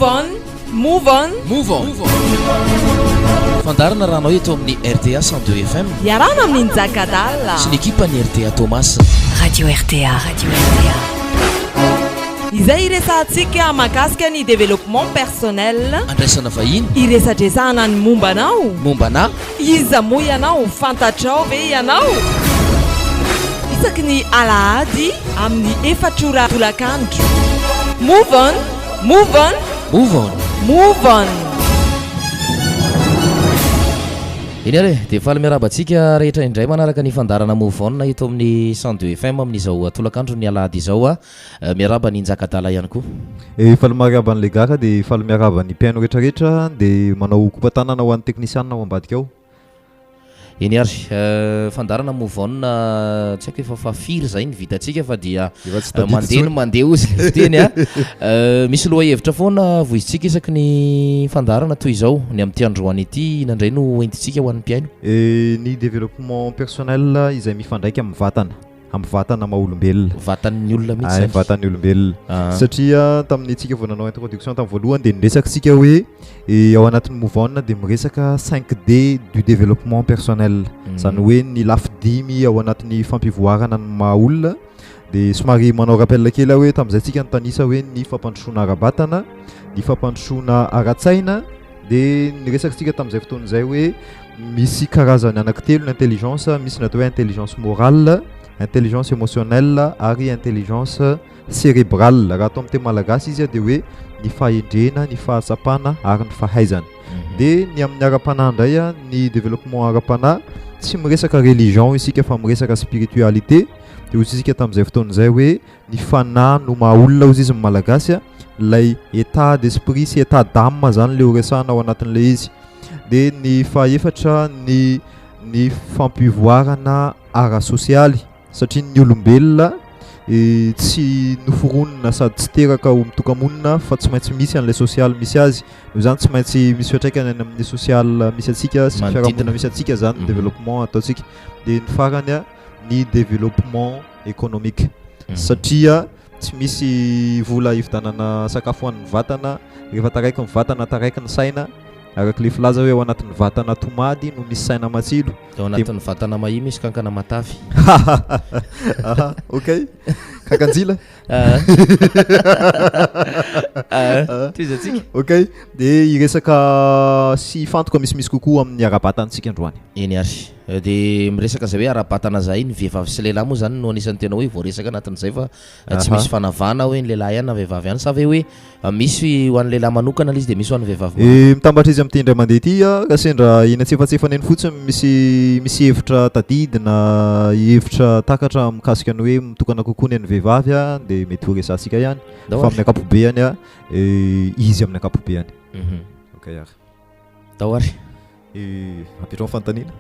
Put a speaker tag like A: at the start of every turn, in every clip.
A: Move on, move on.
B: Move on. Fandaharana arahanao eto amin'ny rta 102 FM.
A: Iarahana amin'i Njakadala.
B: Sy ny ekipan'ny rta Toamasina.
C: Radio rta. Radio rta.
A: Izay hiresahantsika mahakasika ny développement personnel.
B: Andraisana vahiny.
A: Hiresadresahana ny momba anao.
B: Momba anà.
A: Iza moa ianao? Fantatrao ve ianao? Isaky ny alahady amin'ny efatr'ora tolakandro. Move on! Move on!
B: Move on!
A: Move on!
B: Eny ary e, dia faly miarahaba antsika rehetra indray manaraka ny fandaharana Move On eto amin'ny 102 FM amin'izao tolakandron'ny alahady izao. Miarahaba an'i Njakadala ihany koa.
D: Eh, faly miarahaba an'i Legara dia faly miarahaba ny mpihaino rehetrarehetra dia manao kopa-tanana ho an'ny teknisianina ao ambadika ao.
B: Eny ary, eh, fandaharana move on eh, tsy haiko efa fahafiry izay ny vitantsika fa dia
D: Efa tsy
B: eh,
D: tadidy
B: mandeha
D: intsony.
B: no mandeha hozy ny fiteny a. Eh, misy lohahevitra foana voizintsika isaky ny fandaharana toy izao. Ny amin'ity androany ity inona indray no hoentintsika ho an'ny mpihaino?
D: Eh, ny développement personnel izay mifandraika amin'ny vatana. Amin'ny vatana maha olombelona.
B: Vatan'ny olona mihitsy
D: Ay,
B: zany.
D: vatan'ny olombelona.
B: Ah.
D: Satria tamin'ny tsika vao nanao introduction tamin'ny voalohany dia niresaka tsika hoe eh, ao anatin'ny move on dia miresaka 5D du développement personnel. Izany hoe ny lafy dimy ao anatin'ny fampivoarana ny maha olona. Dia somary manao rappel kely aho hoe tamin'izay tsika nitanisa hoe ny fampandrosoana ara-batana, ny fampandrosoana ara-tsaina, Dia niresaka isika tamin'izay fotoana izay hoe misy karazany anankitelo ny intelligence, misy ny atao hoe intelligence morale, intelligence émotionnelle ary intelligence cérébrale. Raha atao amin'ny teny malagasy izy dia hoe ny fahendrena, ny fahatsapana ary ny fahaizana. Mhm. Dia ny amin'ny ara-panahy indray ny développement ara-panahy tsy miresaka religion isika fa miresaka spiritualité. Dia hoy isika tamin'izay fotoana izay hoe Ny fanahy no maha olona hozy izy ny malagasy a, ilay état d'esprit sy état d'âme zany le ho resahana ao anatin'ilay izy. Dia ny fahaefatra ny ny fampivoarana ara-sosialy satria ny olombelona eh, tsy noforonina sady tsy teraka ho mitoka-monina fa tsy maintsy misy an'ilay sosialy misy azy. Noho izany tsy maintsy misy fiantraikany any amin'ny sosialy misy antsika sy ny
B: Manodidina.
D: fiarahamonina misy antsika zany ny
B: Mhm.
D: développement ataontsika. Dia ny farany a, ny développement économique satria tsy misy vola hividianana sakafo ho an'ny vatana, rehefa taraiky ny vatana taraiky ny saina, araka ilay filaza hoe ao anatin'ny vatana tomady no misy saina matsilo.
B: Ao anatin'ny vatana mahia misy kankana matavy.
D: Aha, ok. Kankanjila.
B: Tohizantsika.
D: Ok, dia hiresaka sy hifantoka misimisy kokoa amin'ny ara-batantsika androany.
B: Eny ary. Dia miresaka izay hoe ara-batana izay, ny vehivavy sy lehilahy moa izany no anisan'ny tena hoe voaresaka anatin'izay fa tsy misy fanavahana hoe ny lehilahy ihany na vehivavy ihany sa ve hoe misy ho an'ny lehilahy manokana ilay izy dia misy ho an'ny vehivavy manokana?
D: Eh, mitambatra izy amin'ity indray mandeha ity aho, raha sendra eny antsefatsefany eny fotsiny misy misy hevitra tadidy na hevitra takatra mikasika ny hoe mitokana kokoa ny an'ny vehivavy dia mety ho resahantsika ihany
B: Ndao
D: fa
B: ary.
D: amin'ny ankapobeany izy amin'ny ankapobeany. Ok ary.
B: Ndao ary.
D: Eh, apetraho ny fanontaniana.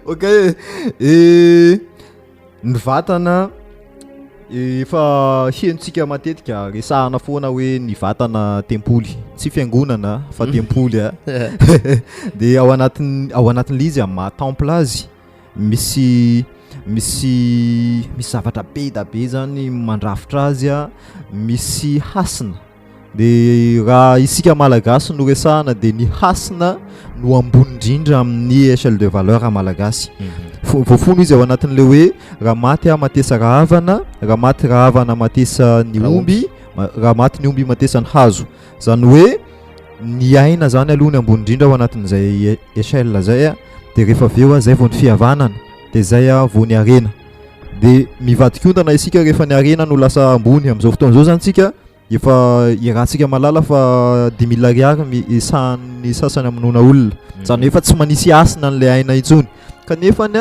D: Ok, eh, ny vatana efa henontsika matetika resahana foana hoe ny vatana tempoly, tsy fiangonana fa tempoly a. Dia ao anatin'ny ao anatin'ilay izy amin'ny maha temple azy misy misy misy zavatra be da be zany mandrafitra azy a, misy hasina. Dia raha isika Malagasy no resahana dia ny hasina no ambony indrindra amin'ny échelle de valeur malagasy. Mhm. Voafono izy ao anatin'ilay hoe raha maty aho matesa rahavana, raha maty rahavana matesa ny omby, raha maty ny omby matesa ny hazo. Izany hoe ny aina zany aloha ny ambony indrindra ao anatin'izay échelle zay a, dia rehefa avy eo zay vao ny fihavanana, dia zay vao ny harena. Dia mivadik'ondana isika rehefa ny harena no lasa ambony amin'izao fotoana izao zany tsika Efa iarahantsika mahalala fa dix mille ariary mi- sahan'ny sasany hamonoana olona. Izany hoe efa tsy manisy hasina an'ilay aina intsony. Kanefa ny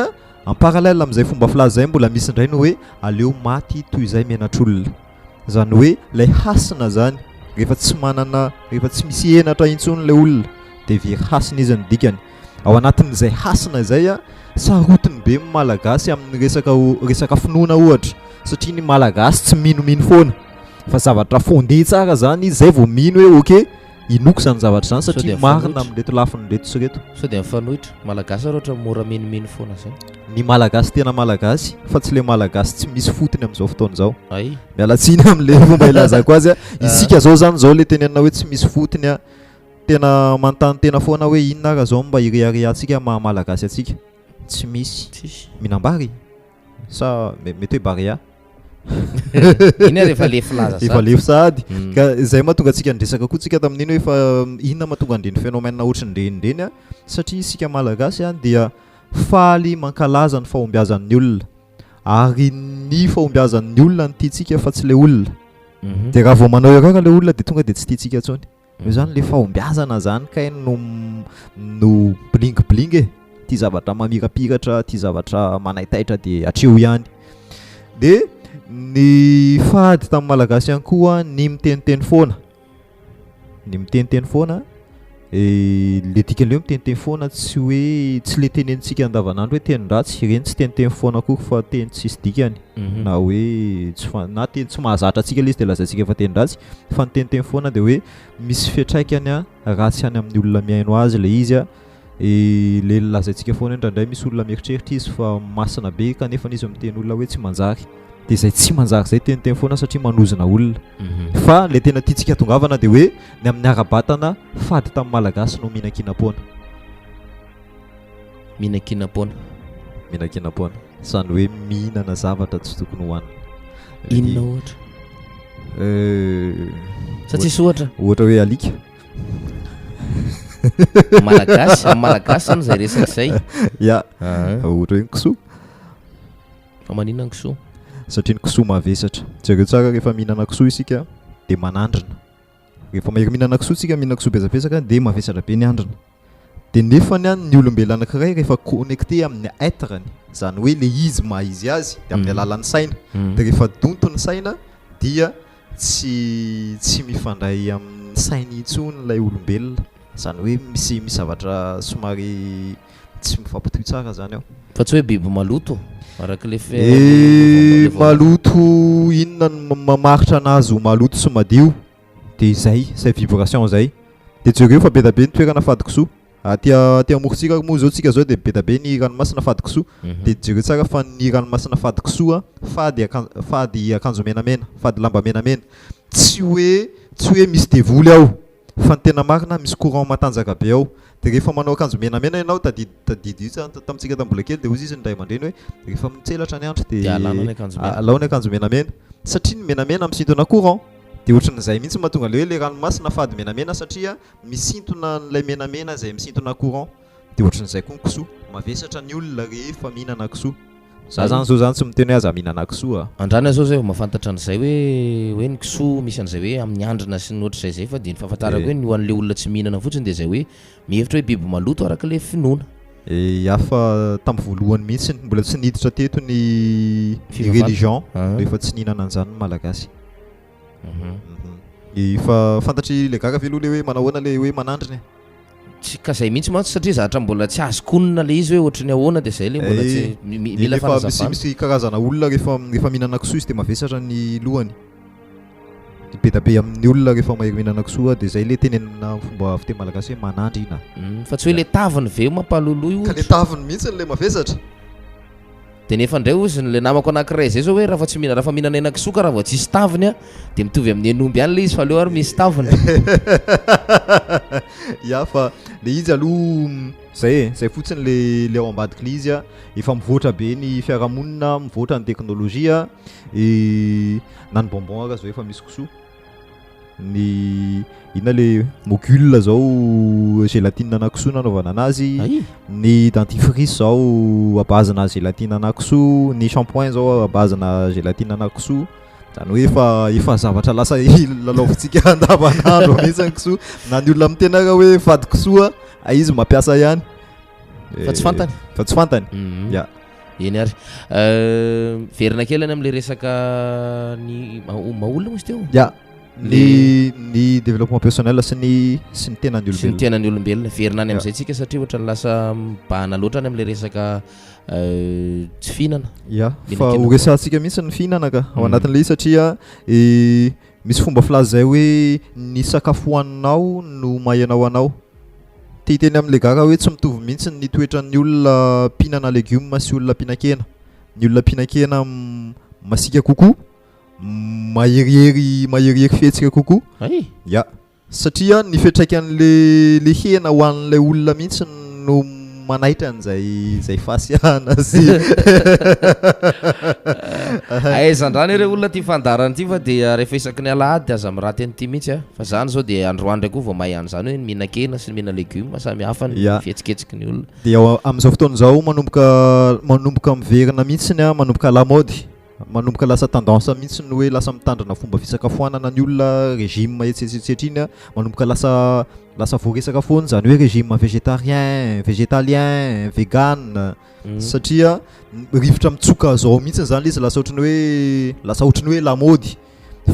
D: en parallèle amin'izay fomba filaza izay mbola misy indray ny hoe aleo maty toy izay menatr'olona. Izany hoe ilay hasina izany rehefa tsy manana rehefa tsy misy henatra intsony ilay olona dia very hasina izy ny dikany. Ao anatin'izay hasina izay a, sarotiny be ny Malagasy amin'ny resaka resaka finoana ohatra satria ny Malagasy tsy minomino foana. Fa zavatra fondé tsara zany izy zay vao mino hoe ok. Inoako izany zavatra izany
B: Sao
D: satria
B: dia
D: marina
B: mifanohitra.
D: amin'ireto lafiny ireto sy ireto.
B: Sao dia mifanohitra. Malagasy ary ohatra mora minomino foana zay.
D: Ny Malagasy tena Malagasy fa tsy le Malagasy tsy misy fotony amin'izao fotoana izao.
B: Ay.
D: Miala tsiny amin'le fomba ilazako azy a. Isika zao zany zao le tenenina hoe tsy misy fotony a. Tena manontany tena foana hoe inona ara zao mba ireharehantsika maha Malagasy antsika. Tsy misy.
B: Tsisy.
D: Mihinam-bary? Sa mety hoe Barea?
B: Iny ary efa lefy laza
D: Efa
B: sahady.
D: lefy sahady.
B: Mm.
D: Ka izay mahatonga antsika niresaka koa tsika tamin'iny hoe fa inona mahatonga an'ireny phénomène ohatran'ireny ireny a? Satria isika Malagasy a dia faly mankalaza ny fahombiazan'ny olona. Ary ny fahombiazan'ny olona no tiantsika fa tsy ilay olona. Dia raha vao manao erreur ilay olona dia tonga dia tsy tiantsika intsony. Io zany le fahombiazana zany kay no no bling bling e. Tia zavatra mamirapiratra, tia zavatra manaitaitra dia hatreo ihany. Dia ny fady tamin'ny Malagasy ihany koa ny miteniteny foana. Ny miteniteny foana, le dikan'le hoe miteniteny foana tsy hoe tsy le tenenintsika andavanandro hoe teny ratsy, ireny tsy teniteny foana akory fa teny tsisy dikany. Na hoe tsy fa- na teny tsy mahazatra antsika le izy dia lazaintsika fa teny ratsy, fa ny teniteny foana dia hoe misy fiantraikany a ratsy any amin'ny olona mihaino azy le izy a, le lazaintsika foana hoe indraindray misy olona mieritreritra izy fa masina be kanefa izy miteny olona hoe tsy manjary, dia izay tsy manjary izay teniteny foana satria manozona olona. Fa le tena tiantsika hatongavana dia hoe ny amin'ny ara-batana fady tamin'ny Malagasy no mihinan-kinam-poana.
B: Mihinan-kinam-poana.
D: Mihinan-kinam-poana. Izany hoe mihinana zavatra tsy tokony hohanina.
B: Inona ohatra? Sa tsisy ohatra?
D: Ohatra hoe alika.
B: Malagasy, amin'ny Malagasy zany izay resaka izay.
D: Ya.
B: Ah.
D: Ohatra hoe ny kisoa.
B: Fa maninona ny kisoa?
D: Satria ny kisoa mavesatra. Jereo tsara rehefa mihinana kisoa isika dia manandrina. Rehefa mahery mihinana kisoa tsika, mihinana kisoa betsabetsaka dia mavesatra be ny handrina. Dia nefany an ny olombelona anankiray rehefa connecté amin'ny être-ny, izany hoe le izy maha izy azy dia amin'ny alalan'ny saina. Dia rehefa donto ny saina dia tsy tsy mifandray amin'ny sainy intsony ilay olombelona. Izany hoe misy misy zavatra somary tsy mifampitohy tsara izany ao.
B: Fa tsy hoe biby maloto araka ilay fe-
D: Eh,
B: ilay voalaza.
D: maloto inona no mamaritra anazy ho maloto sy madio? Dia izay, izay vibration izay. Dia jereo fa be dia be ny toerana fady kisoa. Aty aty amorontsiraka moa izao tsika izao dia be dia be ny ranomasina fady kisoa. Dia jereo tsara fa ny ranomasina fady kisoa, fady akan- fady akanjo menamena, fady lamba menamena. Tsy hoe tsy hoe misy devoly ao. Fa ny tena marina misy courant matanjaka be ao. Dia rehefa manao akanjo menamena ianao, tadidy tadidio tsara tamintsika tamin'ny mbola kely dia hozy izy ny ray aman-dreny hoe rehefa mitselatra ny andro dia
B: Dia alana ny akanjo mena.
D: alao ny akanjo menamena. Satria ny menamena misintona courant. Dia ohatran'izay mihitsy mahatonga ilay hoe ilay ranomasina fady menamena satria misintona an'ilay menamena izay misintona courant. Dia ohatran'izay koa ny kisoa. Mavesatra ny olona rehefa mihinana kisoa. Za zany zao zany tsy miteny hoe aza mihinana kisoa a.
B: Andrana zao zay vao mahafantatra an'izay hoe hoe ny kisoa misy an'izay hoe amin'ny handrina sy ny ohatr'izay zay fa dia ny fahafantarako hoe ny ho an'ilay olona tsy mihinana fotsiny dia izay hoe mihevitra hoe biby maloto araka ilay finoana.
D: Ya fa tamin'ny voalohany mihitsy mbola tsy niditra teto ny ny
B: Fivavahana.
D: religion
B: Ah.
D: rehefa tsy nihinana an'izany ny malagasy. Efa fantatry le gaga ve aloha le hoe manahoana le hoe manandrina e?
B: Tsy ka zay mihitsy mantsy satria zatra mbola tsy azoko onona le izy hoe ohatry ny ahoana dia zay le mbola tsy
D: Eh,
B: mila
D: rehefa misy
B: fanazavana.
D: misy karazana olona rehefa rehefa mihinana kisoa izy dia mavesatra ny lohany. Be dia be amin'ny olona rehefa mahery mihinana kisoa dia zay le tenenina amin'ny fomba fiteny malagasy hoe manandrina.
B: Fa tsy hoe le taviny ve mampaloloy
D: Ka le
B: ohatra?
D: taviny mihitsy le mavesatra.
B: Dia nefa indray hozy ny le namako anankiray zay zao hoe raha fa tsy mihinana raha fa mihinana henakisoa ka raha vao tsisy taviny a dia mitovy amin'ny hen'omby ihany le izy fa aleo ary misy taviny.
D: Ya fa le izy aloha zay e, zay fotsiny le le ao ambadiky le izy a, efa mivoatra be ny fiarahamonina, mivoatra ny teknolojia, na ny bonbon ara zao efa misy kisoa. Ny inona le mogul zao gélatine ana kisoa nanaovana anazy,
B: Ay.
D: ny dentifrice zao à base na gélatine ana kisoa, ny shampoing zao à base na gélatine ana kisoa, zany hoe efa efa zavatra lasa lalaovintsika andavanandro mihitsy ny kisoa, na ny olona miteny ara hoe fady kisoa, ah, izy mampiasa ihany.
B: Fa tsy fantany.
D: Fa tsy fantany. Ya.
B: Eny ary. Verina kely any amin'ilay resaka ny maha olona moa izy teo?
D: Ya. Ny ny développement personnel sy ny sy ny tenan'ny
B: Sy ny
D: olombelona.
B: tenan'ny olombelona. Verina any
D: Ya.
B: amin'izay tsika satria ohatran'ny lasa mibahana loatra any amin'ilay resaka tsy fihinana.
D: Ya,
B: Mila
D: fa
B: tena
D: ho resahantsika mihitsy ny fihinana ka ao anatin'ilay izy satria Misy fomba filaza izay hoe ny sakafo hohaninao no maha ianao anao. Te hiteny amin'ilay gaga hoe tsy mitovy mihitsy ny toetran'ny olona mpihinana legioma sy olona mpihinan-kena. Ny olona mpihinan-kena masiaka kokoa, maherihery maherihery fihetsika kokoa.
B: Hay!
D: Ya. Satria ny fiantraikan'le le hena ho an'ilay olona mihitsy no manaitra an'izay izay fahasiahana sy
B: Aiza andrany ireo olona ty fandaharana ity fa dia rehefa isaky ny alahady dia aza miraty an'ity mihitsy a. Fa zany zao dia androany ndray koa vao mahay an'izany hoe ny mihinan-kena sy ny mihina legioma samy hafa ny
D: Ya.
B: fihetsiketsika ny olona.
D: Dia ao amin'izao fotoana izao manomboka manomboka miverina mihitsy ny manomboka lamaody. Manomboka lasa tendance mihitsy ny hoe lasa mitandrina fomba fisakafoanana ny olona, régime etsy etsy etsetra iny a, manomboka lasa lasa voaresaka foana izany hoe régime végétarien, végétalien, vegan, satria rivotra mitsoka zao mihitsy zany le izy lasa ohatran'ny hoe lasa ohatran'ny hoe lamaody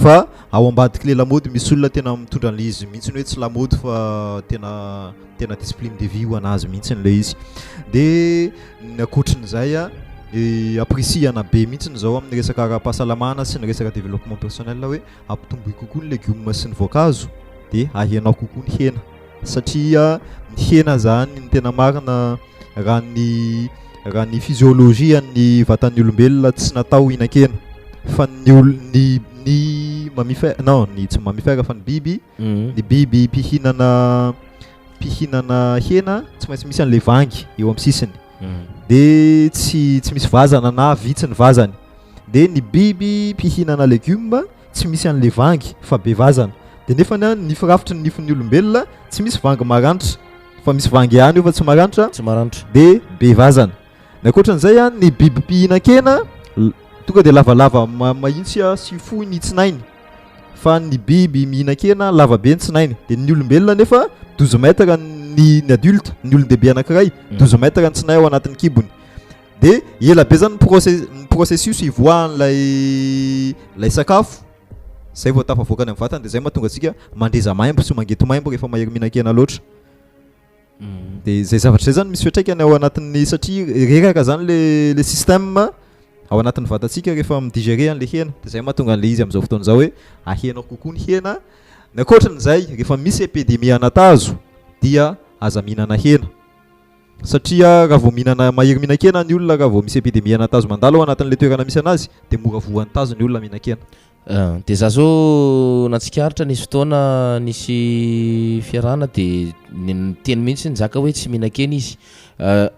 D: fa ao ambadik'le lamaody misy olona tena mitondra an'le izy mihitsy hoe tsy lamaody fa tena tena discipline de vie ho an'azy mihitsy le izy de ny ankoatrin'izay a ampirisihana be mihitsy zao amin'ny resaka ara-pahasalamana sy ny resaka développement personnel hoe ampitomboy kokoa ny legioma sy ny voankazo de ahenao kokoa ny hena satria ny hena zany ny tena marina raha ny raha ny physiologie an'ny vatan'ny olombelona tsy natao hihinan-kena fa ny ol- ny ny mammifère non ny tsy mammifère fa ny biby ny biby mpihinana mpihinana hena tsy maintsy misy an'ilay vangy eo amin'ny sisiny de tsy tsy misy vazana na vitsy ny vazany de ny biby mpihinana legioma tsy misy an'ilay vangy fa be vazana de nefany a ny firafitry ny nifin'ny olombelona tsy misy vangy maranitra fa misy vangy ihany io fa tsy maranitra
B: Tsy maranitra.
D: de be vazana ny ankoatran'izay a ny biby mpihinan-kena l- tonga de lavalava ma- mahitsy a sy fohy ny tsinainy fa ny biby mihinan-kena lava be ny tsinainy de ny olombelona nefa 12 mètres ny ny adulte ny olon-dehibe anankiray 12 mètres ny tsinay ao anatin'ny kibony de ela be zany ny proce- ny processus ivoahan'ilay lay sakafo zay vao tafavoaka any amin'ny vatana de zay mahatonga antsika mandreza maimbo sy mangeto maimbo rehefa mahery mihinan-kena loatra de zay zavatra zay zany misy fiantraikany ao anatin'ny satria reraka zany le le système ao anatin'ny vatantsika rehefa midigérer an'le hena de zay mahatonga an'le izy amin'izao fotoana izao hoe ahenao kokoa ny hena ny ankoatran'izay rehefa misy épidémie ana tazo dia aza mihinana hena satria raha vao mihinana mahery mihinan-kena ny olona raha vao misy épidémie ana tazo mandalo ao anatin'le toerana misy anazy de mora voan'ny tazo ny olona mihinan-kena.
B: Ah, de za zao natsikaritra nisy fotoana nisy fiarahana de niteny mihitsy nizaka hoe tsy mihinan-kena izy. Ah,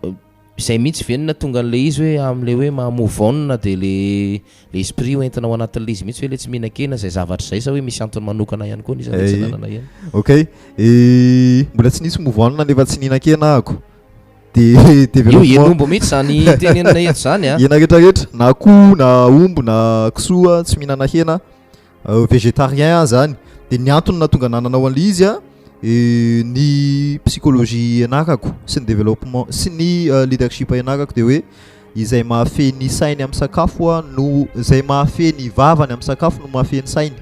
B: izay mihitsy ve no nahatonga an'le izy hoe am'le hoe maha move on de le le esprit hoentina ao anatin'le izy mihitsy hoe le tsy mihinan-kena zay zavatra zay sa hoe misy antony manokana ihany koa nisy tsy
D: Eh.
B: nanana hena?
D: Ok, mbola tsy nisy move on nefa tsy nihinan-kena ahako de
B: Io
D: développement
B: henombo mihitsy zany tenenina eto zany a.
D: hena rehetrarehetra na akoho na omby na kisoa tsy mihinana hena végétarien aho zany de ny antony nahatonga nananao an'le izy a ny psychologie ianarako sy ny développement sy ny leadership ianarako de hoe izay mahafehy ny sainy amin'ny sakafo a no izay mahafehy ny vavany amin'ny sakafo no mahafehy ny sainy.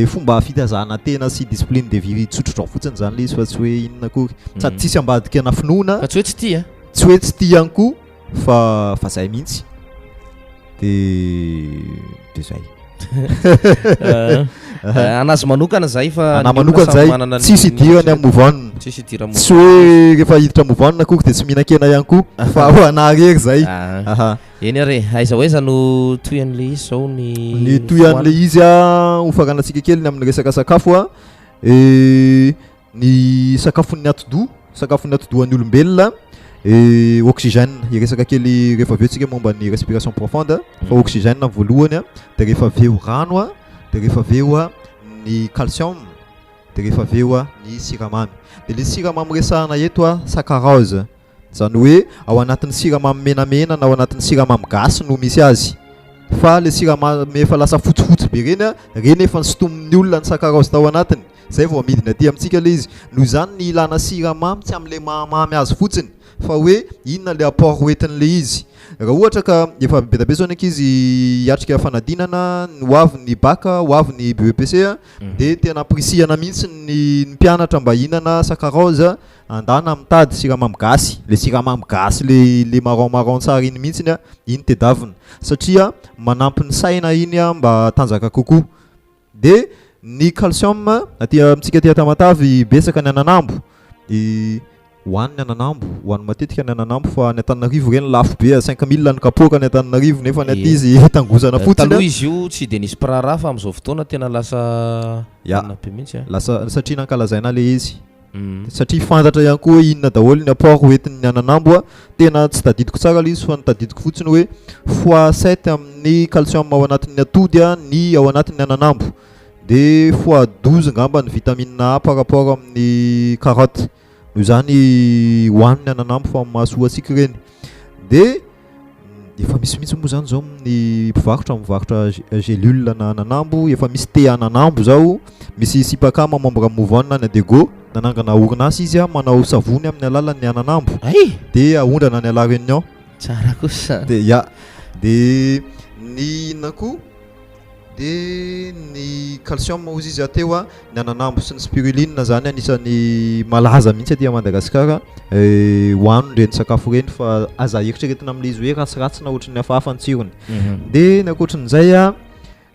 D: Fomba fitazana tena sy discipline de vie tsotrotra fotsiny zany le izy fa tsy hoe inona akory. Sady tsisy ambadika na finoana.
B: Fa tsy hoe tsy tia.
D: Tsy hoe tsy tia ihany koa fa fa zay mihitsy. De de zay.
B: Anazy manokana zay fa
D: Anahy
B: ny olona
D: manokana
B: samy
D: zay,
B: manana ny
D: tsisy idirany amin'ny move on.
B: Tsisy idirany
D: Tsy hoe rehefa hiditra move on akory de tsy mihinan-kena ihany koa fa ho anahy irery zay.
B: Ah.
D: Aha.
B: Eny ary e, aiza ho aiza no tohian'le izy zao ny
D: Ny tohian'le izy a, hofaranantsika kely ny amin'ny resaka sakafo a, ny sakafon'ny atidoha, sakafon'ny atidohan'ny olombelona, oxygène, hiresaka kely rehefa avy eo tsika momba ny respiration profonde fa oxygène voalohany a, de rehefa avy eo rano a, de rehefa avy eo a ny calcium, de rehefa avy eo a ny siramamy. De le siramamy resahana eto a saccharose, zany hoe ao anatin'ny siramamy menamena na ao anatin'ny siramamy gasy no misy azy, fa le siramamy efa lasa fotsifotsy be reny a, reny efa nisintomin'ny olona ny saccharose tao anatiny, zay vao amidiny aty amintsika le izy. Noho izany ny ilana siramamy tsy amin'le mahamamy azy fotsiny fa hoe inona le apport hoentin'le izy. Raha ohatra ka efa be dia be zao ny ankizy hiatrika fanadinana, ho avy ny bac, ho avy ny BEPC a, de tena ampirisihana mihitsy ny ny mpianatra mba hihinana saccharose, andana mitady siramamy gasy, le siramamy gasy le le marron marron tsara iny mihitsiny a, iny tedavina satria manampy ny saina iny a mba hatanjaka kokoa. Dia ny calcium aty amintsika aty Tamatave betsaka ny ananambo, hoano ny ananambo, hoano matetika ny ananambo fa any Antananarivo ireny lafo be a, 5000 ny kapoaka any Antananarivo nefa ny aty izy tangozana fotsiny.
B: Taloha izy io tsy dia nisy mpiraharaha fa amin'izao fotoana tena lasa
D: Ya,
B: be mihitsy a.
D: lasa satria nankalazaina ilay izy. Satria fantatra ihany koa hoe inona daholo ny apport hoentin'ny ananambo a, tena tsy tadidiko tsara ilay izy fa ny tadidiko fotsiny hoe fois sept amin'ny calcium ao anatin'ny atody a ny ao anatin'ny ananambo, dia fois 12 ngamba ny vitamine A par rapport amin'ny carotte, noho izany hoano ny ananambo fa mahasoa antsika ireny, dia Efa misy mihitsy moa zany zao ny mpivarotra mivarotra gelule na ananambo, efa misy thé ananambo zao, misy sipakama membre move on any Diego, nanangana orinasa izy manao savony amin'ny alalan'ny ananambo,
B: Hay!
D: dia aondrana any à la Réunion.
B: Tsara kosa.
D: Dia ya, dia ny inona koa? Dia ny calcium hozy izy teo a, ny ananambo sy ny spiruline zany anisan'ny malaza mihitsy aty Madagasikara, hohanina ireny sakafo ireny fa aza eritreretina amin'ilay izy hoe ratsiratsy na ohatran'ny hafahafa ny tsirony. Dia ny ankoatran'izay a,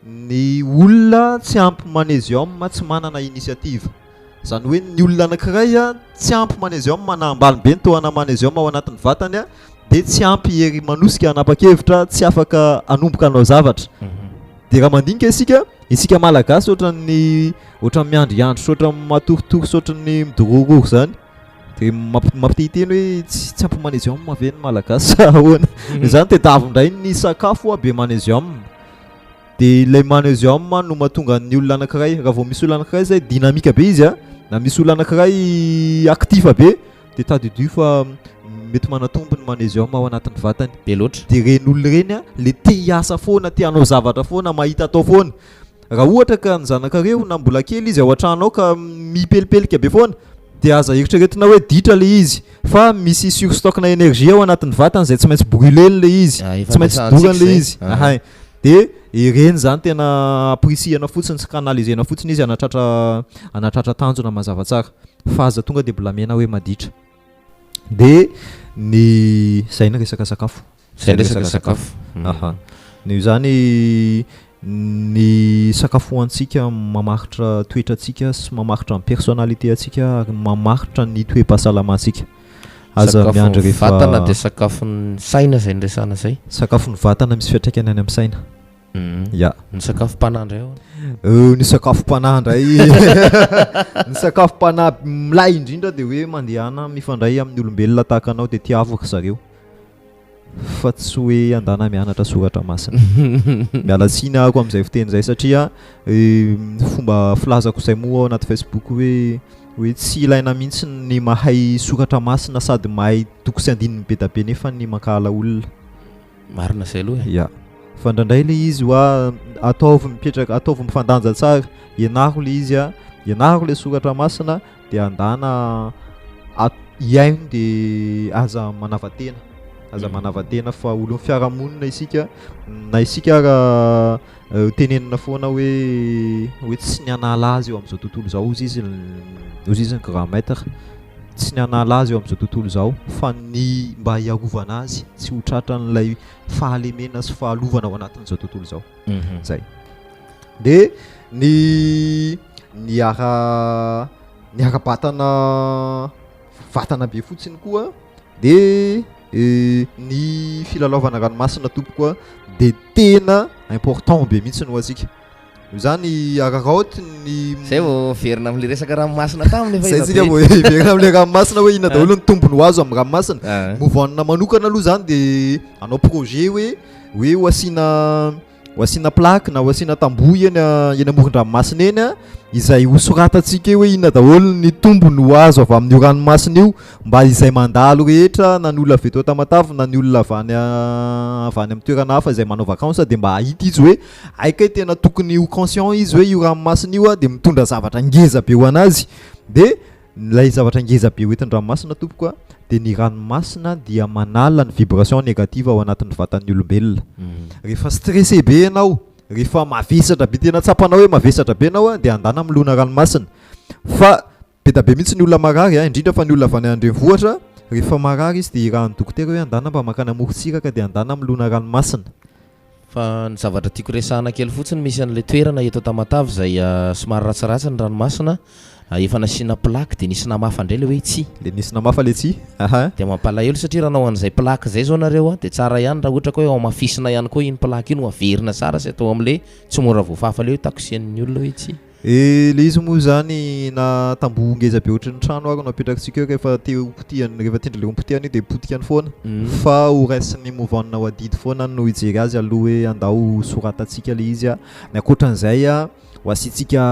D: ny olona tsy ampy magnésium tsy manana initiative. Izany hoe ny olona anankiray tsy ampy magnésium na ambany be ny tohana magnésium ao anatin'ny vatany dia tsy ampy hery manosika hanapa-kevitra, tsy afaka hanomboka hanao zavatra. Dia raha mandinika isika, isika Malagasy ohatran'ny ohatran'ny miandriandry sy ohatran'ny matoritory sy ohatran'ny midorororo izany. Dia mampitehiteny hoe tsy tsy ampy magnésium ve ny Malagasy sa ahoana? Izany tadiavo indray ny sakafo be magnésium. Dia ilay magnésium no mahatonga ny olona anankiray, raha vao misy olona anankiray izay dynamique be izy a, na misy olona anankiray actif be, dia tadidio fa mety manatombo ny magnésium ao anatin'ny vatany.
B: Be loatra.
D: Dia ireny olona ireny a, le te hiasa foana, te hanao zavatra foana, mahita atao foana. Raha ohatra ka ny zanakareo na mbola kely izy ao an-trano ao ka mipelipelika be foana, dia aza eritreretina hoe ditra le izy fa misy surstock-na énergie ao anatin'ny vatany izay tsy maintsy brûler-ny le izy,
B: Ah, efa
D: tsy maintsy
B: resahantsika
D: dorany le
B: izay.
D: izy.
B: Ah.
D: Ahay. Dia ireny izany tena ampirisihana fotsiny sy canaliser-na fotsiny izy hanatratra hanatratra tanjona mazava tsara fa aza tonga dia blamena hoe maditra. Dia ny izay ny resaka sakafo.
B: Izay ny resaka sakafo.
D: Aha. Noho izany ny sakafo hohanintsika mamaritra toetrantsika sy mamaritra ny personnalité antsika ary mamaritra ny toe-pahasalamantsika. Aza miandry
B: Sakafon'ny
D: rehefa
B: vatana dia sakafon'ny saina izay niresahana izay.
D: Sakafon'ny vatana misy fiantraikany any amin'ny saina. Ya.
B: Ny sakafom-panahy indray ahoana?
D: Euh, ny sakafom-panahy indray ny sakafom-panahy milay indrindra dia hoe mandehana mifandray amin'ny olombelona tahaka anao dia tiavo ry zareo. Fa tsy hoe andana mianatra soratra masina. Miala tsiny ahako amin'izay fiteny izay satria fomba filazako izay moa ao anaty Facebook hoe hoe tsy ilaina mihitsy ny mahay soratra masina sady mahay toko sy andininy be da be nefa ny mankahala olona.
B: Marina izay aloha e.
D: Ya. Fa indraindray ilay izy hoa ataovy mipetraka, ataovy mifandanja tsara, ianaro ilay izy a, ianaro ilay soratra masina dia andana hihaino dia aza manava-tena, aza manava-tena fa olon'ny fiarahamonina isika, na isika ara tenenina foana hoe hoe tsy ny hanala azy eo amin'izao tontolo izao hozy izy hozy izy ny grand maître, tsy ny hanala azy eo amin'izao tontolo izao fa ny mba hiarovana azy tsy ho tratran'ilay fahalemena sy fahalovana ao anatin'izao tontolo izao. Zay. Dia ny ny ara ny ara-batana vatana be fotsiny koa dia ny filalaovana ranomasina tompoko a dia tena important be mihitsy ho antsika. Noho izany araraoty ny
B: Zay vao miverina amin'ilay resaka ranomasina taminy efa
D: Zay
B: ela
D: tsika
B: be.
D: vao hiverina amin'ilay ranomasina hoe inona daholo ny tombony ho azo amin'ny ranomasina.
B: Ah.
D: Move on manokana aloha zany dia hanao projet hoe hoe ho asiana ho asiana plaque na ho asiana tamboho eny eny amoron-dranomasina eny a, izay ho soratantsika eo hoe inona daholo ny tombony ho azo avy amin'io ranomasina io mba izay mandalo rehetra na ny olona avy eto Tamatave na ny olona avy any avy any amin'ny toerana hafa izay manao vacances dia mba hahita izy hoe hay kay tena tokony ho conscient izy hoe io ranomasina io a dia mitondra zavatra ngeza be ho an'azy dia Ilay zavatra ngeza be hoentin'ny ranomasina tompoko a, dia ny ranomasina dia manala ny vibration négative ao anatin'ny vatan'ny olombelona. Rehefa stressé be ianao, rehefa mavesatra be, tena tsapanao hoe mavesatra be ianao a, dia andana milona ranomasina. Fa be da be mihitsy ny olona marary a, indrindra fa ny olona avy any an-drenivohitra, rehefa marary izy dia irahan'ny dokotera hoe andana mba mankany amorontsiraka dia andana milona ranomasina.
B: Fa ny zavatra tiako resahana kely fotsiny, misy an'ilay toerana eto Tamatave izay somary ratsiratsy ny ranomasina, efa nasiana plaque dia nisy namafa indray ilay hoe tsia.
D: Ilay nisy namafa ilay tsia, aha.
B: Dia mampalahelo satria raha hanao an'izay plaque izay izao nareo an, dia tsara ihany raha ohatra ka hoe hamafisina ihany koa iny plaque iny ho averina tsara sy atao amin'ilay tsy mora voafafa ilay hoe takosian'ny olona hoe tsia.
D: Eh le izy moa zany na tamboho ngeza be ohatry ny trano ary no apetrakitsika eo rehefa te ho potehany rehefa tendry le ho potehany io de potika any foana fa ho raisin'ny move on ho adidy foana no hijery azy aloha hoe andao soratantsika le izy a ny ankoatran'izay a ho asiantsika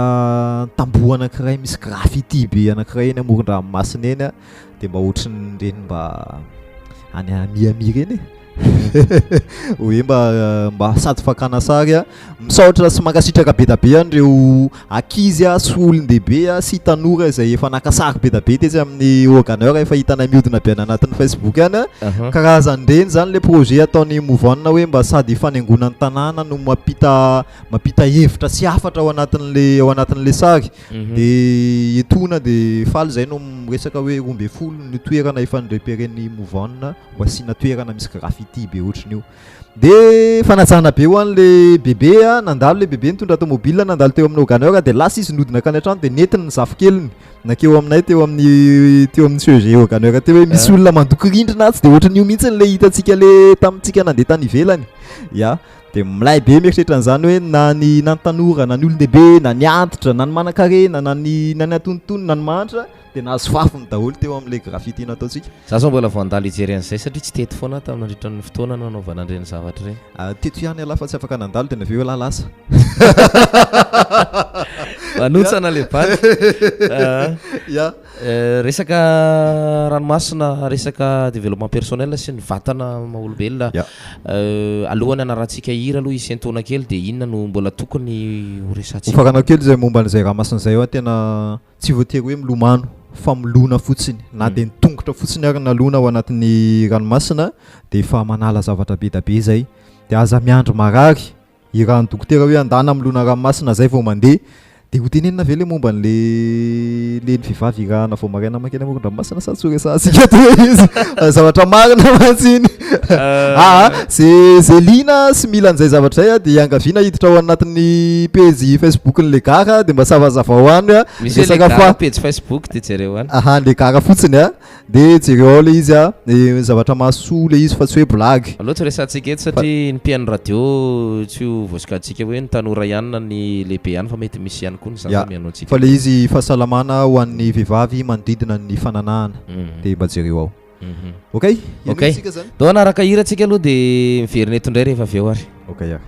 D: tamboho anankiray misy graffiti be anankiray eny amoron-dranomasina eny a de mba ohatrin'ireny mba any Miami ireny e hoe mba mba sady fakana sary a misaotra sy mankasitraka be da be an'ireo ankizy a sy olon-dehibe a sy tanora izay efa naka sary be da be tetsy amin'ny Organeur efa hitanay mihodina be any anatin'ny Facebook any a karazan'ireny zany le projet ataon'ny Move On hoe mba sady fanaingoana ny tanàna no mampita mampita hevitra sy hafatra ao anatin'le ao anatin'le sary de etoana de faly zay no miresaka hoe 12 ny toerana efa ni-repérer-n'ny Move On ho asiana toerana misy graffiti be ohatran'io. De fanajana be ho an'le bebe a, nandalo le bebe nitondra tomobile nandalo teo amin'ny Organeur de lasa izy nody nankany an-trano de nentiny ny zafikeliny nankeo aminay teo amin'ny teo amin'ny CEG Organeur teo hoe misy olona mandoko rindrina atsy de ohatran'io mihitsy le hitantsika le tamintsika nandeha tany ivelany. Ya, de milay be mieritreritra an'izany hoe na ny na ny tanora na ny olon-dehibe na ny antitra na ny manan-karena na ny na ny antonontonony na ny mahantra de nahazo fafiny daholo teo amin'ilay graffiti nataontsika.
B: Za zao mbola vao handalo hijery an'izay satria tsy teto foana aho tamin'ny nandritra ny fotoana nanaovana an'ireny zavatra ireny.
D: Ah, teto ihany ialahy fa tsy afaka nandalo de naveo ialahy lasa.
B: Manotsana le bandy. Ah.
D: Ya.
B: Resaka ranomasina, resaka développement personnel sy ny vatana maha olombelona.
D: Ya.
B: Alohan'ny hanarahantsika hira aloha hisentoana kely dia inona no mbola tokony ho resahantsika?
D: Hofaranako kely izay momba an'izay ranomasina izay hoa tena tsy voatery hoe milomano fa milona fotsiny na dia ny tongotra fotsiny ary nalona ao anatin'ny ranomasina dia efa manala zavatra be da be izay dia aza miandry marary irahan'ny dokotera hoe andana milona ranomasina zay vao mandeha dia ho tenenina ve le momba an'le le ny vehivavy irahana vao maraina mankeny amoron-dranomasina sa tsy ho resahantsika eto hoe izy zavatra marina mantsy iny aa ze ze liana sy mila an'izay zavatra izay a dia iangaviana hiditra ao anatin'ny pejy Facebook-n'ny le gara dia mba savazavao any a
B: Misy hoe le
D: resaka
B: gara
D: fa
B: pejy Facebook dia jereo any.
D: aha le gara fotsiny a Dia jereo ao ilay izy a, dia zavatra mahasoa ilay izy fa tsy hoe blague.
B: Aleo tsy resahantsika eto satria ny mpihaino radio tsy ho voasokajintsika hoe ny tanora ihany na ny lehibe ihany fa mety misy ihany koa ny zaza
D: Ya,
B: mihaino antsika.
D: fa ilay izy fahasalamana ho an'ny vehivavy manodidina ny fananahana dia mba jereo ao. Ok,
B: Ok,
D: henoy isika zany.
B: Ndao hanaraka hira tsika aloha dia miverina eto indray rehefa avy eo ary.
D: Ok ary.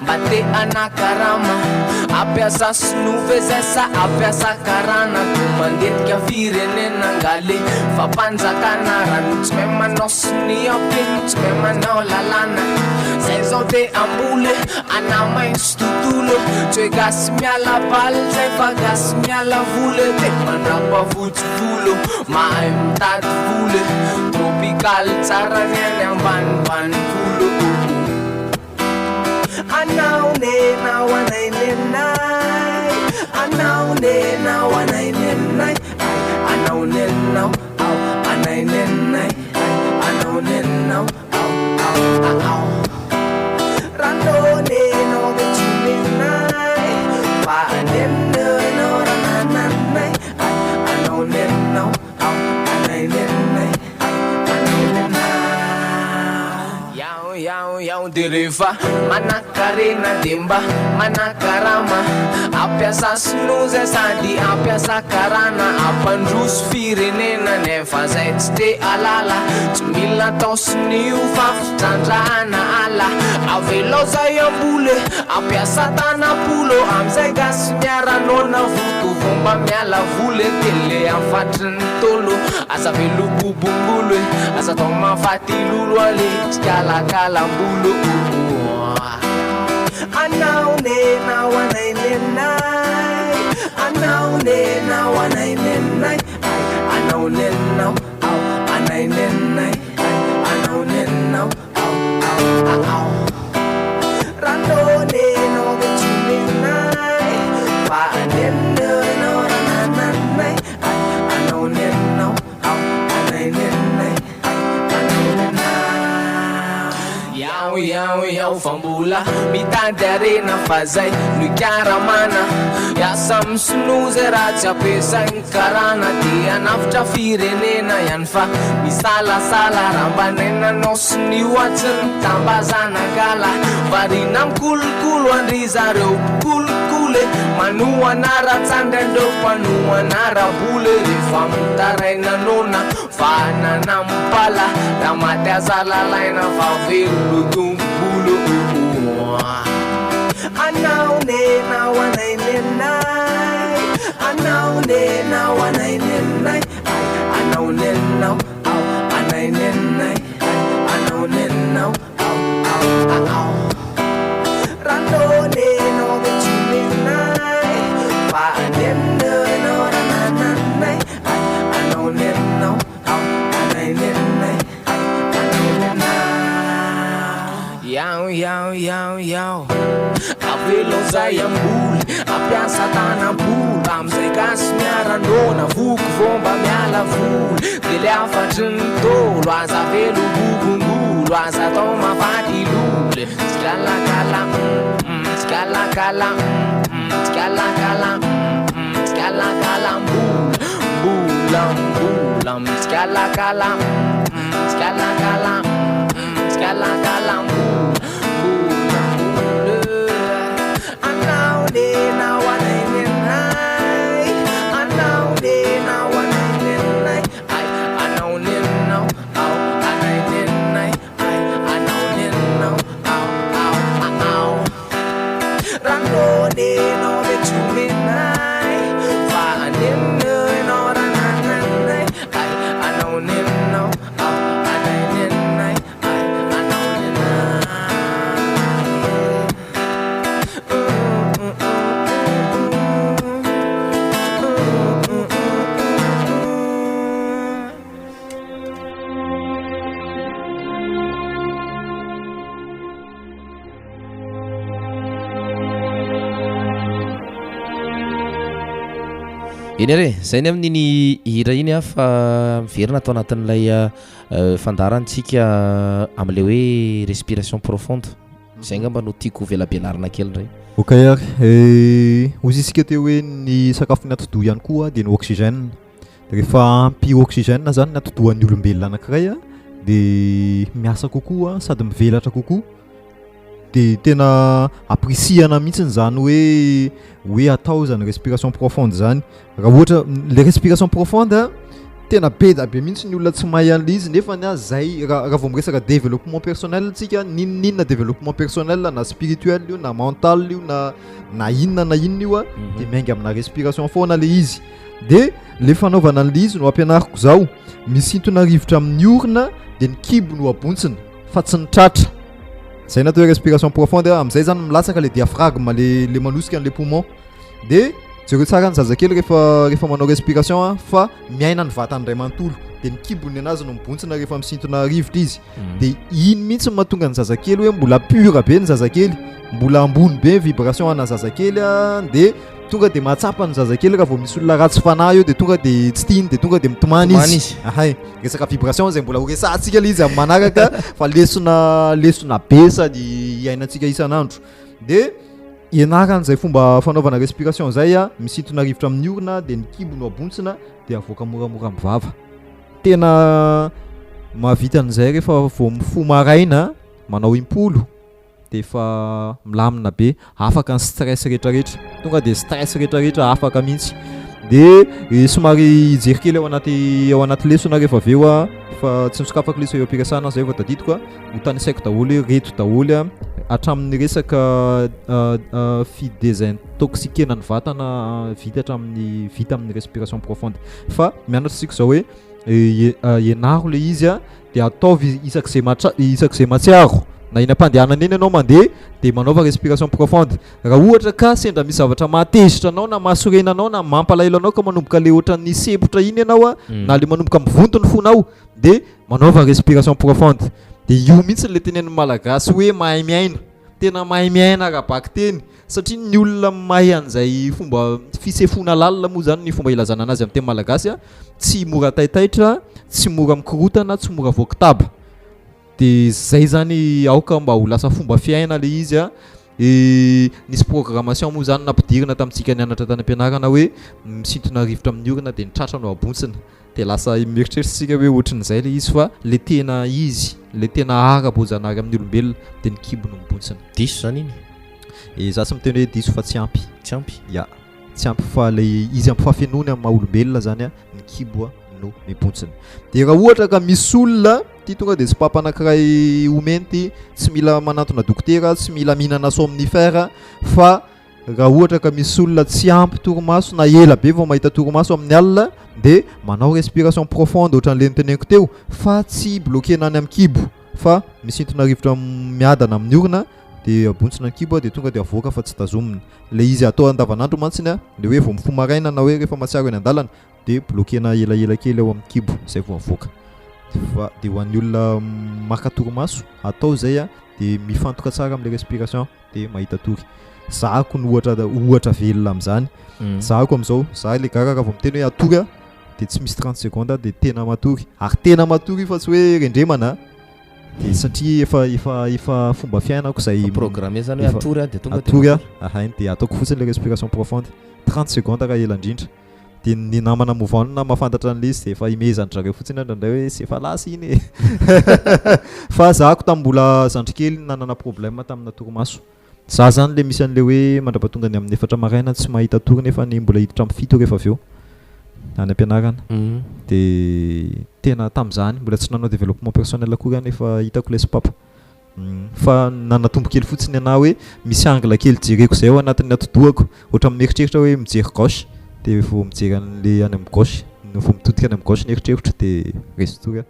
E: Mba te hanakarama Ampiasa sinoa ve zay sa ampiasa karana Ko mandetika firenena ngale Fampanjakana Rano tsy mahay manao sonia mpino tsy mahay manao lalàna Zay zao te hamboly hanamaitso tontolo Tsy hoe gasy miala bal zay fa gasy miala voly Te mandrapa fotsy volo mahay mitady voly Tropical tsara ny any ambanimbany kolo Anao nenao anay nenay Anao nenao anay nenay ay Anao nenao ao anay nenay ay Anao nenao ao ao ao Rano nenao de tsy nenay Fa nenenao ranananay ay Anao nenao ao anay nenay ay Anao nenao Yao yao de rehefa manankarena de mba manakarama Ampiasa sinoa zay sady ampiasa karana Ampandroso firenena nefa zay tsy te halala Tsy mila atao sonia fa fitrandrahana ala Avelao zay hamboly ampiasa tanam-polo Amizay gasy miara-noana voto vao mba miala voly Tele hafatry ny Ntaolo Aza veloko bongolo e Aza atao mahafaty lolo ale Tsikalakalam-bolo oh oh Anao nenao anay nenay Anao nenao anay. fa mbola mitady harena fa zay no ikaramana Hiasa amin'ny sinoa zay raha tsy ampiasain'ny karana Te hanavotra firenena ihany fa misalasala Raha mba nainanao sinoa tsy nitambazana kala Variana mikolokolo an-dry zareo mpikolokolo e Manohana ara-tsandry an'ireo mpanohana ara-bola e Rehefa mitaraina noana Vanana mipala raha maty aza lalaina fa velona tompolo Anao nenao anay nenay Anao nenao anay nenay ay Anao nenao ao anay nenay ay Anao nenao ao ao ao Rano nenao ve tsy nenay Fa nenao ranananay Ay anao nenao ao anay nenay ay anao nenao Yao yao yao yao Avelao zay hamboly Hampiasa tanam-polo Amizay gasy miara-noana Voky vao mba miala voly De le hafatry ny Ntaolo Aza avela ho bobongolo Aza atao mahafaty lolo Tsikalakala mm Tsikalakala mm Tsikalakala mm Tsikalakala mbola mbola mbola Tsikalakala mm Tsikalakala mm Tsikalakala mbola mbola mbola Anao nenao anay nenay Anao nenao anay nenay Ay anao nenao ao anay nenay Ay anao nenao ao ao ao Rano nenao ve tsy omenay Fa nenenao ranananay Ay anao nenao ao anay nenay Ay anao nenay.
B: Eny ary e, zay ny amin'iny hira iny a fa miverina ato anatin'ilay fandaharantsika amin'ilay hoe respiration profonde. Zay angamba no tiako velabelarina kely indray.
D: Ok ary, hoy isika teo hoe ny sakafon'ny atidoha ihany koa dia ny oxygène. Rehefa ampy oxygène zany ny atidohan'ny olombelona anankiray dia miasa kokoa sady mivelatra kokoa. Dia tena ampirisihana mihitsiny zany hoe hoe atao zany respiration profonde zany. Raha ohatra le respiration profonde tena be da be mihitsy ny olona tsy mahay an'le izy nefany a zay raha raha vao miresaka développement personnel tsika n'inon'inona développement personnel na spirituel io na mental io na na inona na inona io a de miainga amina respiration foana le izy. De le fanaovana an'le izy no ampianariko zao, misintona rivotra amin'ny orona de ny kibo no abontsina fa tsy ny tratra. Zay natao hoe respiration profonde am'zay zany milatsaka le diaphragme le le manosika an'le poumon. De jereo tsara ny zazakely rehefa rehefa manao respiration a fa miaina ny vatany iray manontolo de ny kibony anazy no mibontsina rehefa misintona rivotra izy. De iny mihitsy no mahatonga ny zazakely hoe mbola pur be ny zazakely, mbola ambony be ny vibration ana zazakely a de Tonga de mahatsapa ny zazakely raha vao misy olona ratsy fanahy eo de tonga de tsy tiany de tonga de mitomany
B: Mitomany
D: izy.
B: izy.
D: Ahay, resaka vibration zay mbola ho resahantsika le izy amin'ny manaraka fa lesona lesona be sady iainantsika isan'andro. De ianarana izay fomba fanaovana respiration zay a, misintona rivotra amin'ny orona de ny kibo no abontsina de avoaka moramora amin'ny vava. Tena mahavita an'izay rehefa vao mifoha maraina manao impolo. de efa milamina be, afaka ny stress rehetrarehetra, tonga de stress rehetrarehetra afaka mihitsy, de somary hijery kely ao anaty ao anaty lesona rehefa avy eo aho fa tsy nosokafako lesona eo am-piresahana zay vao tadidiko a, ho tanisaiko daholo hoe reto daholo a hatramin'ny resaka fi-désintoxiquer-na ny vatana vita hatramin'ny vita amin'ny respiration profonde fa mianatra isika zao hoe ianaro le izy a de ataovy isak'izay matra- isak'izay mahatsiaro na eny am-pandehanana eny ianao mandeha de manaova respiration profonde raha ohatra ka sendra misy zavatra mahatezitra anao na mahasorena anao na mampalahelo anao ka manomboka le ohatran'ny sempotra iny ianao a na le manomboka mivonto ny fonao de manaova respiration profonde de io mihitsy le tenenin'ny malagasy hoe mahay miaina tena mahay miaina ara-bakiteny Satria ny olona mahay an'izay fomba fisefoana lalina moa zany ny fomba ilazana anazy amin'ny teny malagasy a, tsy mora taitaitra, tsy mora mikorotana, tsy mora voakitaba. De zay zany aoka mba ho lasa fomba fiaina le izy a. E, nisy programmation moa zany nampidirina tamintsika nianatra tany am-pianarana hoe misintona rivotra amin'ny orona de ny tratra no abontsina. De lasa mieritreritra isika hoe ohatran'izay le izy fa le tena izy, le tena ara-boajanahary amin'ny olombelona de ny kibo no mibontsina.
B: Diso zany iny?
D: E, za tsy miteny hoe diso fa tsy ampy.
B: Tsy ampy?
D: Ya, tsy ampy fa le izy amin'ny fahafenoany amin'ny maha olombelona zany a, ny kibo no mibontsina. De raha ohatra ka misy olona, ty tonga de sopapa anankiray omeny ty, tsy mila manantona dokotera, tsy mila mihinana somnifère fa raha ohatra ka misy olona tsy ampy torimaso na ela be vao mahita torimaso amin'ny alina de manao respiration profonde ohatran'le noteneniko teo fa tsy bloquer-na any amin'ny kibo fa misintona rivotra miadana amin'ny orona de abontsina ny kibo de tonga de avoaka fa tsy tazomina. Le izy atao andavanandro mantsiny a, le hoe vao mifoha maraina na hoe rehefa mahatsiaro eny an-dalana de bloquer-na elaela kely ao amin'ny kibo zay vao avoaka. Fa de ho an'ny olona maka torimaso atao zay a de mifantoka tsara amin'le respiration de mahita tory. Zahako no ohatra ohatra velona amin'izany. Zahako amin'izao, za le gaga raha vao miteny hoe hatory aho de tsy misy 30 secondes de tena matory. Ary tena matory io fa tsy hoe rendremana a. De satria efa efa efa fomba fiainako zay
B: Efa programmé zany hoe
D: efa
B: hatory aho de tonga de
D: hatory aho,
B: matory.
D: ahay de ataoko fotsiny le respiration profonde, 30 secondes raha ela indrindra. De ny namana move on mahafantatra an'le izy de efa imehezan-dry zareo fotsiny aho indraindray hoe sy efa lasa iny e. Fa zahako tamin'ny mbola zandrikely nanana problème tamina torimaso. Za zany le misy an'le hoe mandrapatonga ny amin'ny efatra maraina tsy mahita tory nefa ny mbola hiditra amin'ny fito rehefa avy eo any am-pianarana. De tena tamin'izany mbola tsy nanao développement personnel akory aho nefa hitako ilay sopapa. Fa nanatombo kely fotsiny anah hoe misy angle kely jereko izay ao anatin'ny atidohako. Ohatran'ny mieritreritra hoe mijery gauche de vao mijery an'le any amin'ny gauche, vao mitodika any amin'ny gauche ny eritreritro de resy tory aho.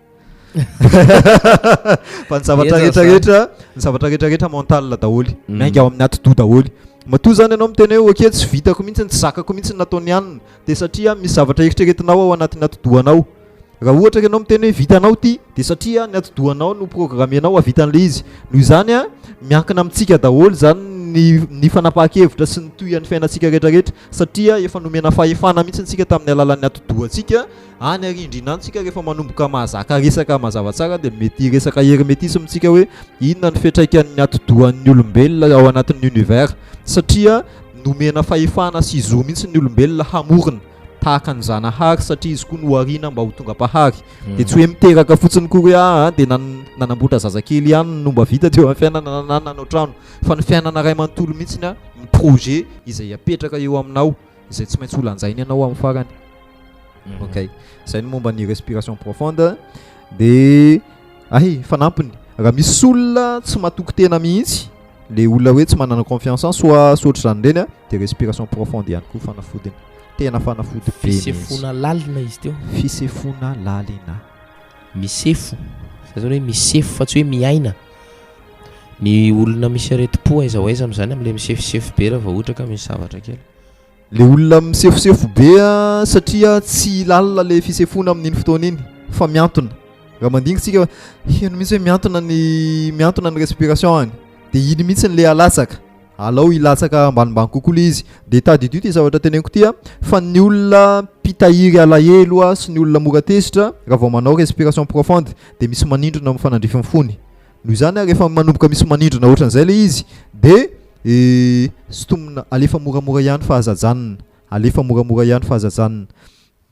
D: Fa ny zavatra
B: Eza
D: rehetra
B: zany.
D: rehetra, ny zavatra rehetra rehetra mental daholo. Miainga ao amin'ny atidoha daholo. Matoa zany ianao miteny hoe ok tsy vitako mihitsy, tsy zakako mihitsy ny nataon'i anona, dia satria misy zavatra eritreretinao ao anatin'ny atidohanao. Raha ohatra ka ianao miteny hoe vitanao ity, dia satria ny atidohanao no programmenao hahavita an'ilay izy. Noho izany an, miankina amintsika daholo izany ny ny fanapahan-kevitra sy ny tohian'ny fiainantsika rehetra rehetra satria efa nomena fahefana mihitsy antsika tamin'ny alalan'ny atidohantsika. Any arindrina any tsika rehefa manomboka mahazaka resaka mazava tsara dia mety hiresaka hermetisme tsika hoe inona ny fiantraikan'ny atidohan'ny olombelona ao anatin'ny univers satria nomena fahefana sy zo mihitsy ny olombelona hamorona tahaka ny Zanahary satria izy koa nohariana mba ho tonga mpahary. Dia tsy hoe miteraka fotsiny koa hoe aa dia nanamboatra zazakely ihany no mba vita teo amin'ny fiainana na nanao trano fa ny fiainana iray manontolo mihitsy ny projet izay apetraka eo aminao izay tsy maintsy holanjaina ianao amin'ny farany. Ok, zay ny momba ny respiration profonde. De ay fanampiny, raha misy olona tsy matoky tena mihitsy, le olona hoe tsy manana confiance en soi sy ohatr'izany ireny a, de respiration profonde ihany koa fanafodiny. Tena fanafody be mihitsy.
B: Fisefoana lalina izy teo.
D: Fisefoana lalina.
B: Misefo, zay zany hoe misefo fa tsy hoe miaina. Ny olona misy aretim-po aiza ho aiza amin'izany amin'ilay misefosefo be raha vao ohatra ka misy zavatra kely.
D: Le olona misefosefo be a satria tsy lalina le fisefoana amin'iny fotoana iny fa mihantona. Raha mandinika tsika heno mihitsy hoe mihantona ny mihantona ny respiration any de iny mihitsy le alatsaka. Alao hilatsaka ambanimbany kokoa le izy. De tadidio ty zavatra teneniko ty a fa ny olona mpitahiry alahelo a sy ny olona mora tezitra raha vao manao respiration profonde de misy manindrona mifanandrify ny fony. Noho izany rehefa manomboka misy manindrona ohatran'izay ilay izy dia sintomina alefa moramora ihany fa aza ajanona, alefa moramora ihany fa aza ajanona.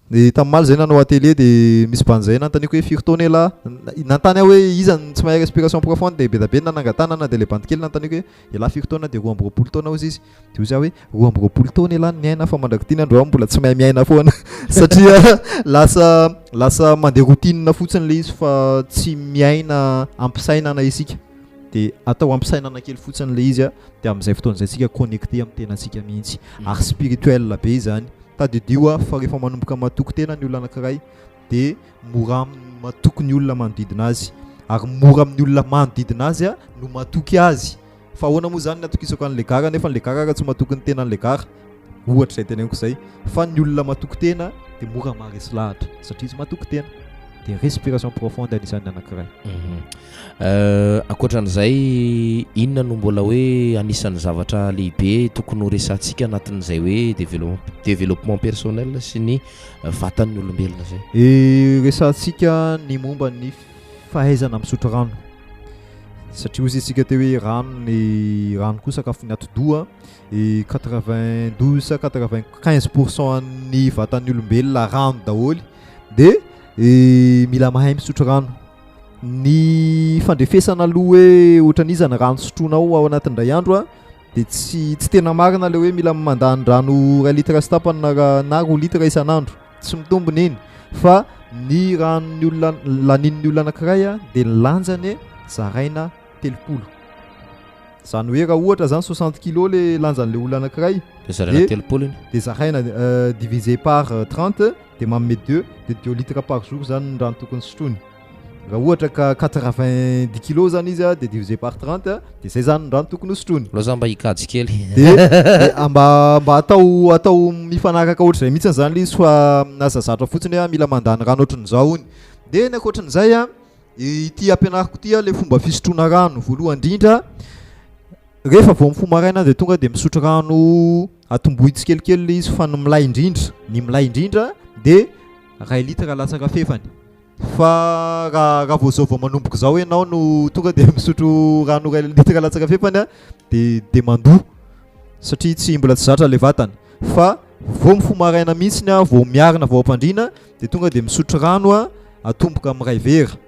D: Dia tamin'ny omaly izay nanao atelier dia misy bandy izay nanontaniako hoe firy taona elah? Nanontany aho hoe iza no tsy mahay respiration profonde dia be dia be ny nanangan-tanana dia ilay bandy kely nanontaniako hoe elah firy taona dia 22 taona hozy izy. Dia hoy za hoe 22 taona elah no niaina fa mandrak'ity ny andro aho mbola tsy mahay miaina foana satria lasa lasa mandeha routine fotsiny ilay izy fa tsy miaina ampisainana isika. Dia atao ampisainana kely fotsiny ilay izy dia amin'izay fotoana izay isika connecté amin'ny tenantsika mihitsy. Ary spirituel be izany. Tadidio aho fa rehefa manomboka matoky tena ny olona anankiray dia mora aminy matoky ny olona manodidina azy. Ary mora amin'ny olona manodidina azy no matoky azy. Fa ahoana moa izany ny atokisako an'i Legara nefa ny Legara ara tsy matoky ny tenan'i Legara? Ohatra izay teneniko izay. Fa ny olona matoky tena dia mora maharesy lahatra satria izy matoky tena. Dia respiration profonde anisan'ny anankiray.
B: Ankoatran'izay, inona no mbola hoe anisan'ny zavatra lehibe tokony ho resahantsika anatin'izay hoe développement personnel sy ny vatan'ny olombelona izay?
D: Resahantsika ny momba ny fahaizana misotro rano. Satria hozy isika teo hoe rano ny rano koa sakafon'ny atidoha, et 92 sa 95 pourcent an'ny vatan'ny olombelona rano daholo de mila mahay misotro rano. Ny fandrefesana aloha hoe ohatran'iza ny rano sotroinao ao anatin'ny indray andro a, de tsy tsy tena marina le hoe mila mandany rano iray litre sy tapany na ra- na roa litre isan'andro, tsy mitombina iny fa ny ranon'ny olona lanin'ny olona anankiray a de ny lanjany zaraina 30, zany hoe raha ohatra zany 60 kilos le lanjan'le olona anankiray
B: De zaraina 30 iny.
D: De zaraina divisé par 30 de manome deux, de deux litres par jour zany ny rano tokony sotroiny. Raha ohatra ka 90 kilos zany izy a, de divisé par 30 de zay zany ny rano tokony ho sotroiny.
B: Aleo za mba hikajy kely.
D: De de mba mba atao atao mifanaraka ohatr'izay mihitsy zany le izy fa aza zatra fotsiny hoe mila mandany rano ohatran'izao hono. De ny ankoatran'izay a, ity ampianariko ity a le fomba fisotroana rano voalohany indrindra, rehefa vao mifoha maraina de tonga de misotro rano atombohy tsikelikely le izy fa ny milay indrindra, ny milay indrindra de ray litre latsaka fefany. Fa raha raha vao zao vao manomboka izao ianao no tonga dia misotro rano iray litre latsaka fefany a, de de mandoa satria tsy mbola tsy zatra le vatana. Fa vao mifoha maraina mihitsiny a, vao miarina vao am-pandriana de tonga de misotro rano a, atomboka amin'ny iray vera.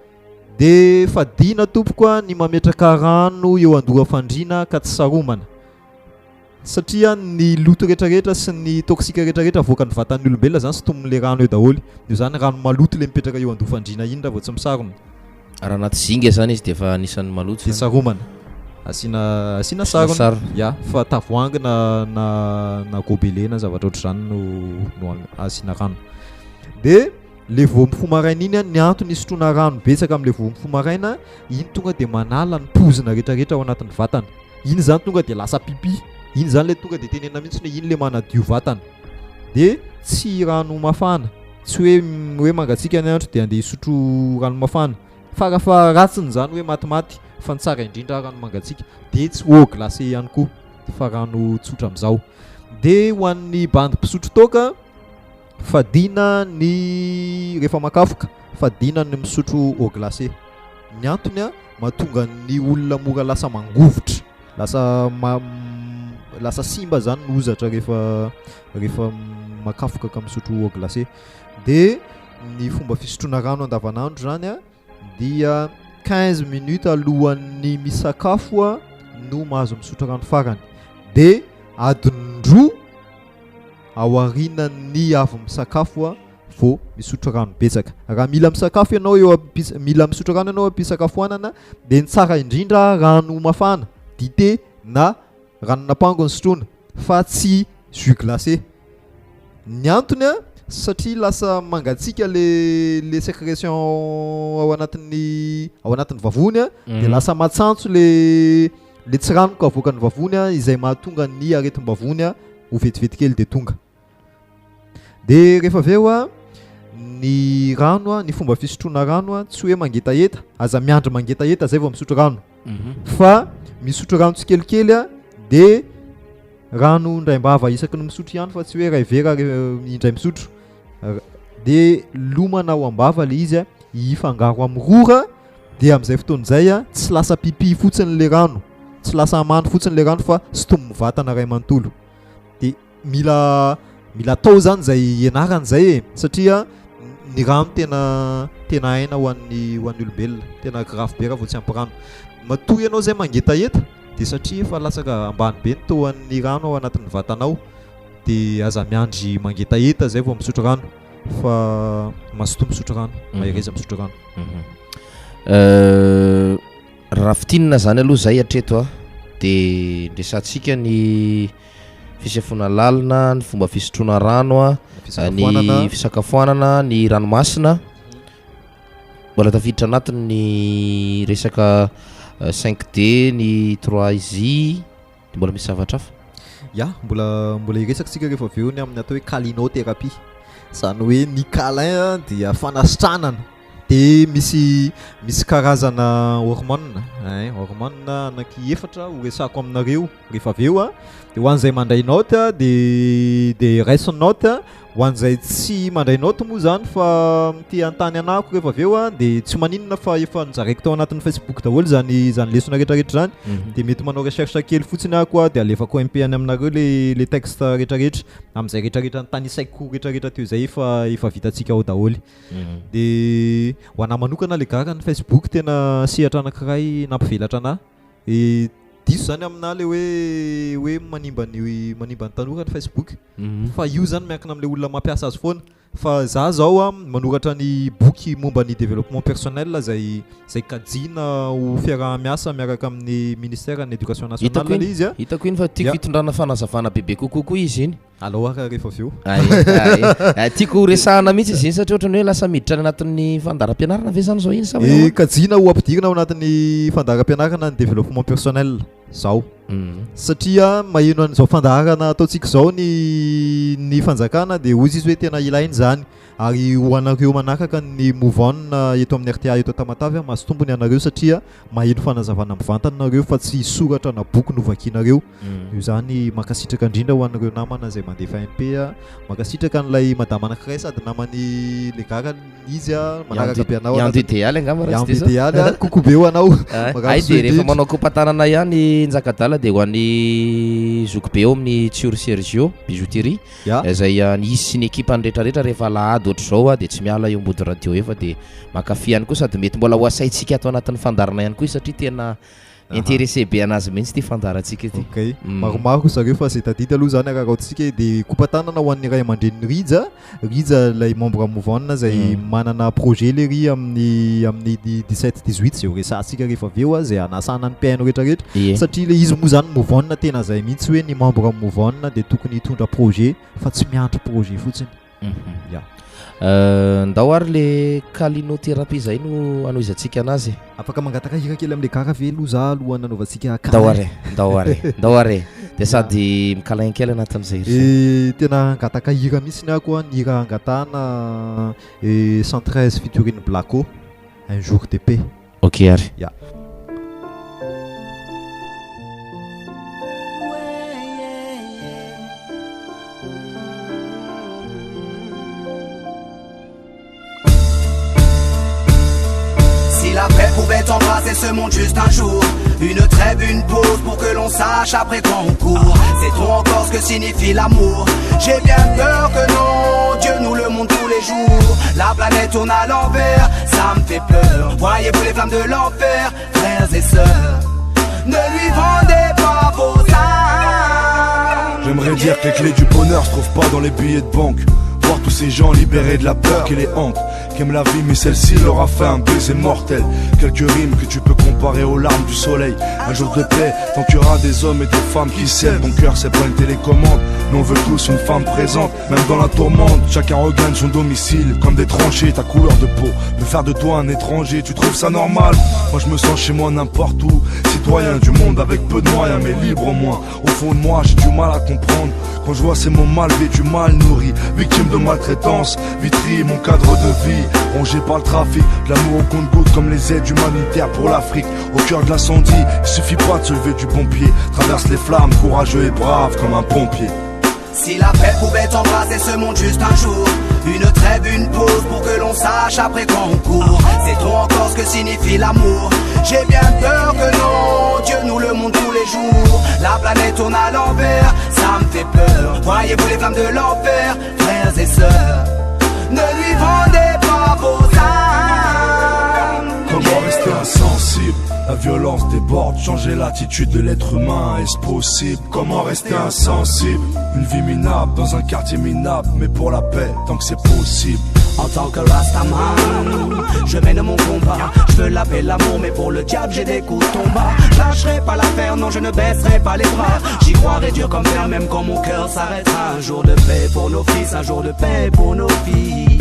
D: De fadiana tompoko a ny mametraka rano eo an-doha fandriana ka tsy saromana. Satria ny loto rehetra rehetra sy ny toxique rehetra rehetra avoakan'ny vatan'ny olombelona zany sintomin'le rano eo daholo. Io zany rano maloto le mipetraka eo an-doha fandriana iny raha vao tsy misarona.
B: Raha anaty zinga zany izy de efa anisan'ny maloto
D: De
B: zany.
D: saromana. Asiana asiana sarona.
B: Sarona.
D: Ya, fa tavoahangy na na na gobelet na zavatra ohatr'izany no no asiana rano. De le vao mifoha maraina iny an, ny antony hisotroana rano betsaka amin'le vao mifoha maraina, iny tonga de manala ny pozina rehetra rehetra ao anatin'ny vatana. Iny zany tonga de lasa pipi. Iny zany le tonga de tenenina mihitsy hoe iny le manadio vatana. De tsy rano mafana, tsy hoe hoe mangatsiaka ny andro de andeha hisotro rano mafana. Farafaharatsiny zany hoe matimaty fa ny tsara indrindra rano mangatsiaka. De tsy eau glacée ihany koa fa rano tsotra amin'izao. De ho an'ny bandy mpisotro toaka, fadiana ny rehefa makafoka, fadiana ny misotro eau glacée. Ny antony a, mahatonga ny olona mora lasa mangovitra, lasa ma-, lasa simba zany ny hozatra rehefa rehefa makafoka ka misotro eau glacée. De ny fomba fisotroana rano andavanandro zany a dia 15 minutes alohan'ny misakafo a no mahazo misotro rano farany. De adiny roa aorianan'ny avy misakafo a vao misotro rano betsaka. Raha mila misakafo ianao eo am-pis-, mila misotro rano ianao am-pisakafoanana de ny tsara indrindra rano mafana, dite na ranon'ampango no sotroina fa tsy jus glacé. Ny antony a, satria lasa mangatsiaka le le sécrétion ao anatin'ny ao anatin'ny vavony a, de lasa matsantso le le tsiranoka avoakan'ny vavony a, izay mahatonga ny aretim-bavony a ho vetivety kely de tonga. De rehefa avy eo a, ny rano a, ny fomba fisotroana rano a, tsy hoe mangetaheta, aza miandry mangetaheta zay vao misotro rano. Fa misotro rano tsikelikely a, de rano indraim-bava isaky ny misotro ihany fa tsy hoe iray vera indray misotro. De lomana ao am-bava le izy a, hifangaro amin'ny rora, de amin'izay fotoana izay a, tsy lasa pipi fotsiny le rano, tsy lasa amany fotsiny le rano fa sintomin'ny vatana iray manontolo. De mila mila atao zany zay ianarana zay e, satria ny rano tena tena aina ho an'ny ho an'ny olombelona, tena grave be raha vao tsy ampy rano. Matoa ianao zay mangetaheta de satria efa latsaka ambany be ny taux an'ny rano ao anatin'ny vatanao, de aza miandry mangetaheta zay vao misotro rano fa mazotoa misotro rano, mahereza misotro rano.
B: Raha fintinina zany aloha zay hatreto a, de ndresantsika ny fisefoana lalina, ny fomba fisotroana rano a, ny fisakafoanana, ny ranomasina. Mbola tafiditra anatiny ny resaka 5D, ny 3J, de mbola misy zavatra hafa.
D: Ya, mbola mbola hiresaka isika rehefa avy eo ny amin'ny atao hoe câlinothérapie. Izany hoe ny câlin dia fanasitranana. De misy misy karazana hormone, hein, hormone anaky efatra ho resahako aminareo rehefa avy eo a. De ho an'izay mandray note de de raiso note. Ho an'izay tsy mandray naoty moa izany fa te hanontany anah ko rehefa avy eo an, dia tsy maninona fa efa nozaraiko tao anatin'ny Facebook daholo izany izany lesona rehetrarehetra izany. Dia mety manao recherche kely fotsiny aho koa dia alefako MP any aminareo le le texte rehetrarehetra amin'izay rehetrarehetra notanisaiko rehetrarehetra teo izay efa efa vitantsika ao daholo. Dia ho anah manokana le gara ny Facebook tena sehatra anankiray nampivelatra anah. E, diso zany aminah le hoe hoe manimba ny manimba ny tanora ny Facebook. Fa io zany miankina amin'ilay olona mampiasa azy foana. Fa za zao a manoratra ny boky momba ny développement personnel zay zay kajiana ho fiaraha-miasa miaraka amin'ny ministère ny éducation
B: Hitako
D: nationale
B: iny,
D: le izy a.
B: hitako iny fa tiako
D: Ya.
B: hitondrana fanazavana bebe kokoa koa izy iny.
D: Alao ary rehefa avy eo.
B: Ay, ay, ay, tiako ho resahana mihitsy izy iny satria ohatran'ny hoe lasa miditra any anatin'ny fandaharam-pianarana ve zany zao iny sa hoe
D: E,
B: ahoana?
D: kajiana ho ampidirina ao anatin'ny fandaharam-pianarana ny développement personnel zao. Satria maheno an'izao fandaharana ataontsika izao ny ny fanjakana dia hoy izy hoe tena ilaina izany ary ho anareo manaraka ny Move On eto amin'ny rta eto Tamatave mahazo tombony ianareo satria maheno fanazavana mivantana nareo fa tsy soratra na boky no vakianareo. Io izany mankasitraka indrindra ho an'ireo namana izay mandefa MP a. Mankasitraka an'ilay madama anankiray sady naman'i Legara izy a, manaraka be anao.
B: Ianto idealy angamba raha
D: Ianto
B: tsy diso.
D: idealy a, coucou be ho anao.
B: Ay,
D: Mirary
B: ay
D: soa
B: dia rehefa
D: indrindra.
B: manao kopa-tanana ihany Njakadala dia ho an'i zokibe ao amin'ny Tsiory Sergio bijouterie izay nisy sy ny ekipany rehetrarehetra rehefa alahady ohatr'izao dia tsy miala eo ambody radio eo fa dia mankafy ihany koa sady mety mbola ho asaintsika ato anatin'ny fandaharana ihany koa izy satria tena intéressé be anazy mihitsy ity fandaharantsika ity.
D: Ok, maromaro zareo fa izay tadidy aloha izany araraotintsika e, dia kopa-tanana ho an'ny ray aman-drenin'i Rija, Rija ilay membre Move On izay manana projet lery amin'ny amin'ny 17 18 izay ho resahantsika rehefa avy eo a, izay hanasana ny mpihaino rehetrarehetra, satria ilay izy moa izany Move On tena izay mihitsy hoe ny membre Move On dia tokony hitondra projet fa tsy miandry projet fotsiny. Ya.
B: Ndao ary le calinothérapie zay no anohizantsika anazy e.
D: Afaka mangataka hira kely amle gara ve aloha za alohan'ny nanaovantsika
B: Ndao
D: câlin?
B: ary e, ndao ary e, ndao ary e. Dia sady mi-câlin kely anatin'izay hira izay.
D: Eh, tena hangataka hira mihitsy ny ako an, ny hira hangatahana eh, 113 featuring Blacko, Un jour de paix.
B: Ok ary.
D: Ya.
F: Si la paix pouvait embraser ce monde juste un jour, une trêve, une pause pour que l'on sache après quoi on court. Sait-on encore ce que signifie l'amour? J'ai bien peur que non, Dieu nous le montre tous les jours. La planète tourne à l'envers, ça me fait peur. Voyez-vous les flammes de l'enfer, frères et sœurs? Ne lui vendez pas vos âmes.
G: J'aimerais dire que les clés du bonheur se trouvent pas dans les billets de banque. Voir tous ces gens libérés de la peur qui les hante, qui aiment la vie mais celle-ci leur a fait un baiser mortel. Quelques rimes que tu peux comparer aux larmes du soleil. Un jour de paix, tant qu'il y aura des hommes et des femmes qui s'aiment. Ton cœur c'est pas une télécommande, mais on veut tous une femme présente. Même dans la tourmente, chacun regagne son domicile. Comme des tranchées, ta couleur de peau peut faire de toi un étranger. Tu trouves ça normal? Moi je me sens chez moi n'importe où. Citoyen du monde avec peu de moyens mais libre au moins. Au fond de moi j'ai du mal à comprendre. Quand je vois ces mots mal vêtus, mal nourris, victime de maltraitance, Vitry, mon cadre de vie, rongé par le trafic, de l'amour au compte-gouttes comme les aides humanitaires pour l'Afrique. Au cœur de l'incendie, il suffit pas de se lever du bon pied, traverse les flammes, courageux et brave comme un pompier.
F: Si la paix pouvait embraser ce monde juste un jour, une trêve, une pause pour que l'on sache après quoi on court. Sait-on encore ce que signifie l'amour? J'ai bien peur que non, Dieu nous le montre tous les jours. La planète tourne à l'envers, ça me fait peur. Voyez-vous les flammes de l'enfer, frères et sœurs? Ne lui vendez pas vos âmes.
G: Comment rester insensible? La violence déborde, changer l'attitude de l'être humain, est-ce possible? Comment rester insensible? Une vie minable dans un quartier minable, mais pour la paix, tant que c'est possible.
F: En tant que Rastaman, je mène mon combat. Je veux la paix, l'amour, mais pour le diable j'ai des coups de tomba. Je lâcherai pas l'affaire, non je ne baisserai pas les bras. J'y croirai dur comme fer, même quand mon cœur s'arrêtera. Un jour de paix pour nos fils, un jour de paix pour nos filles.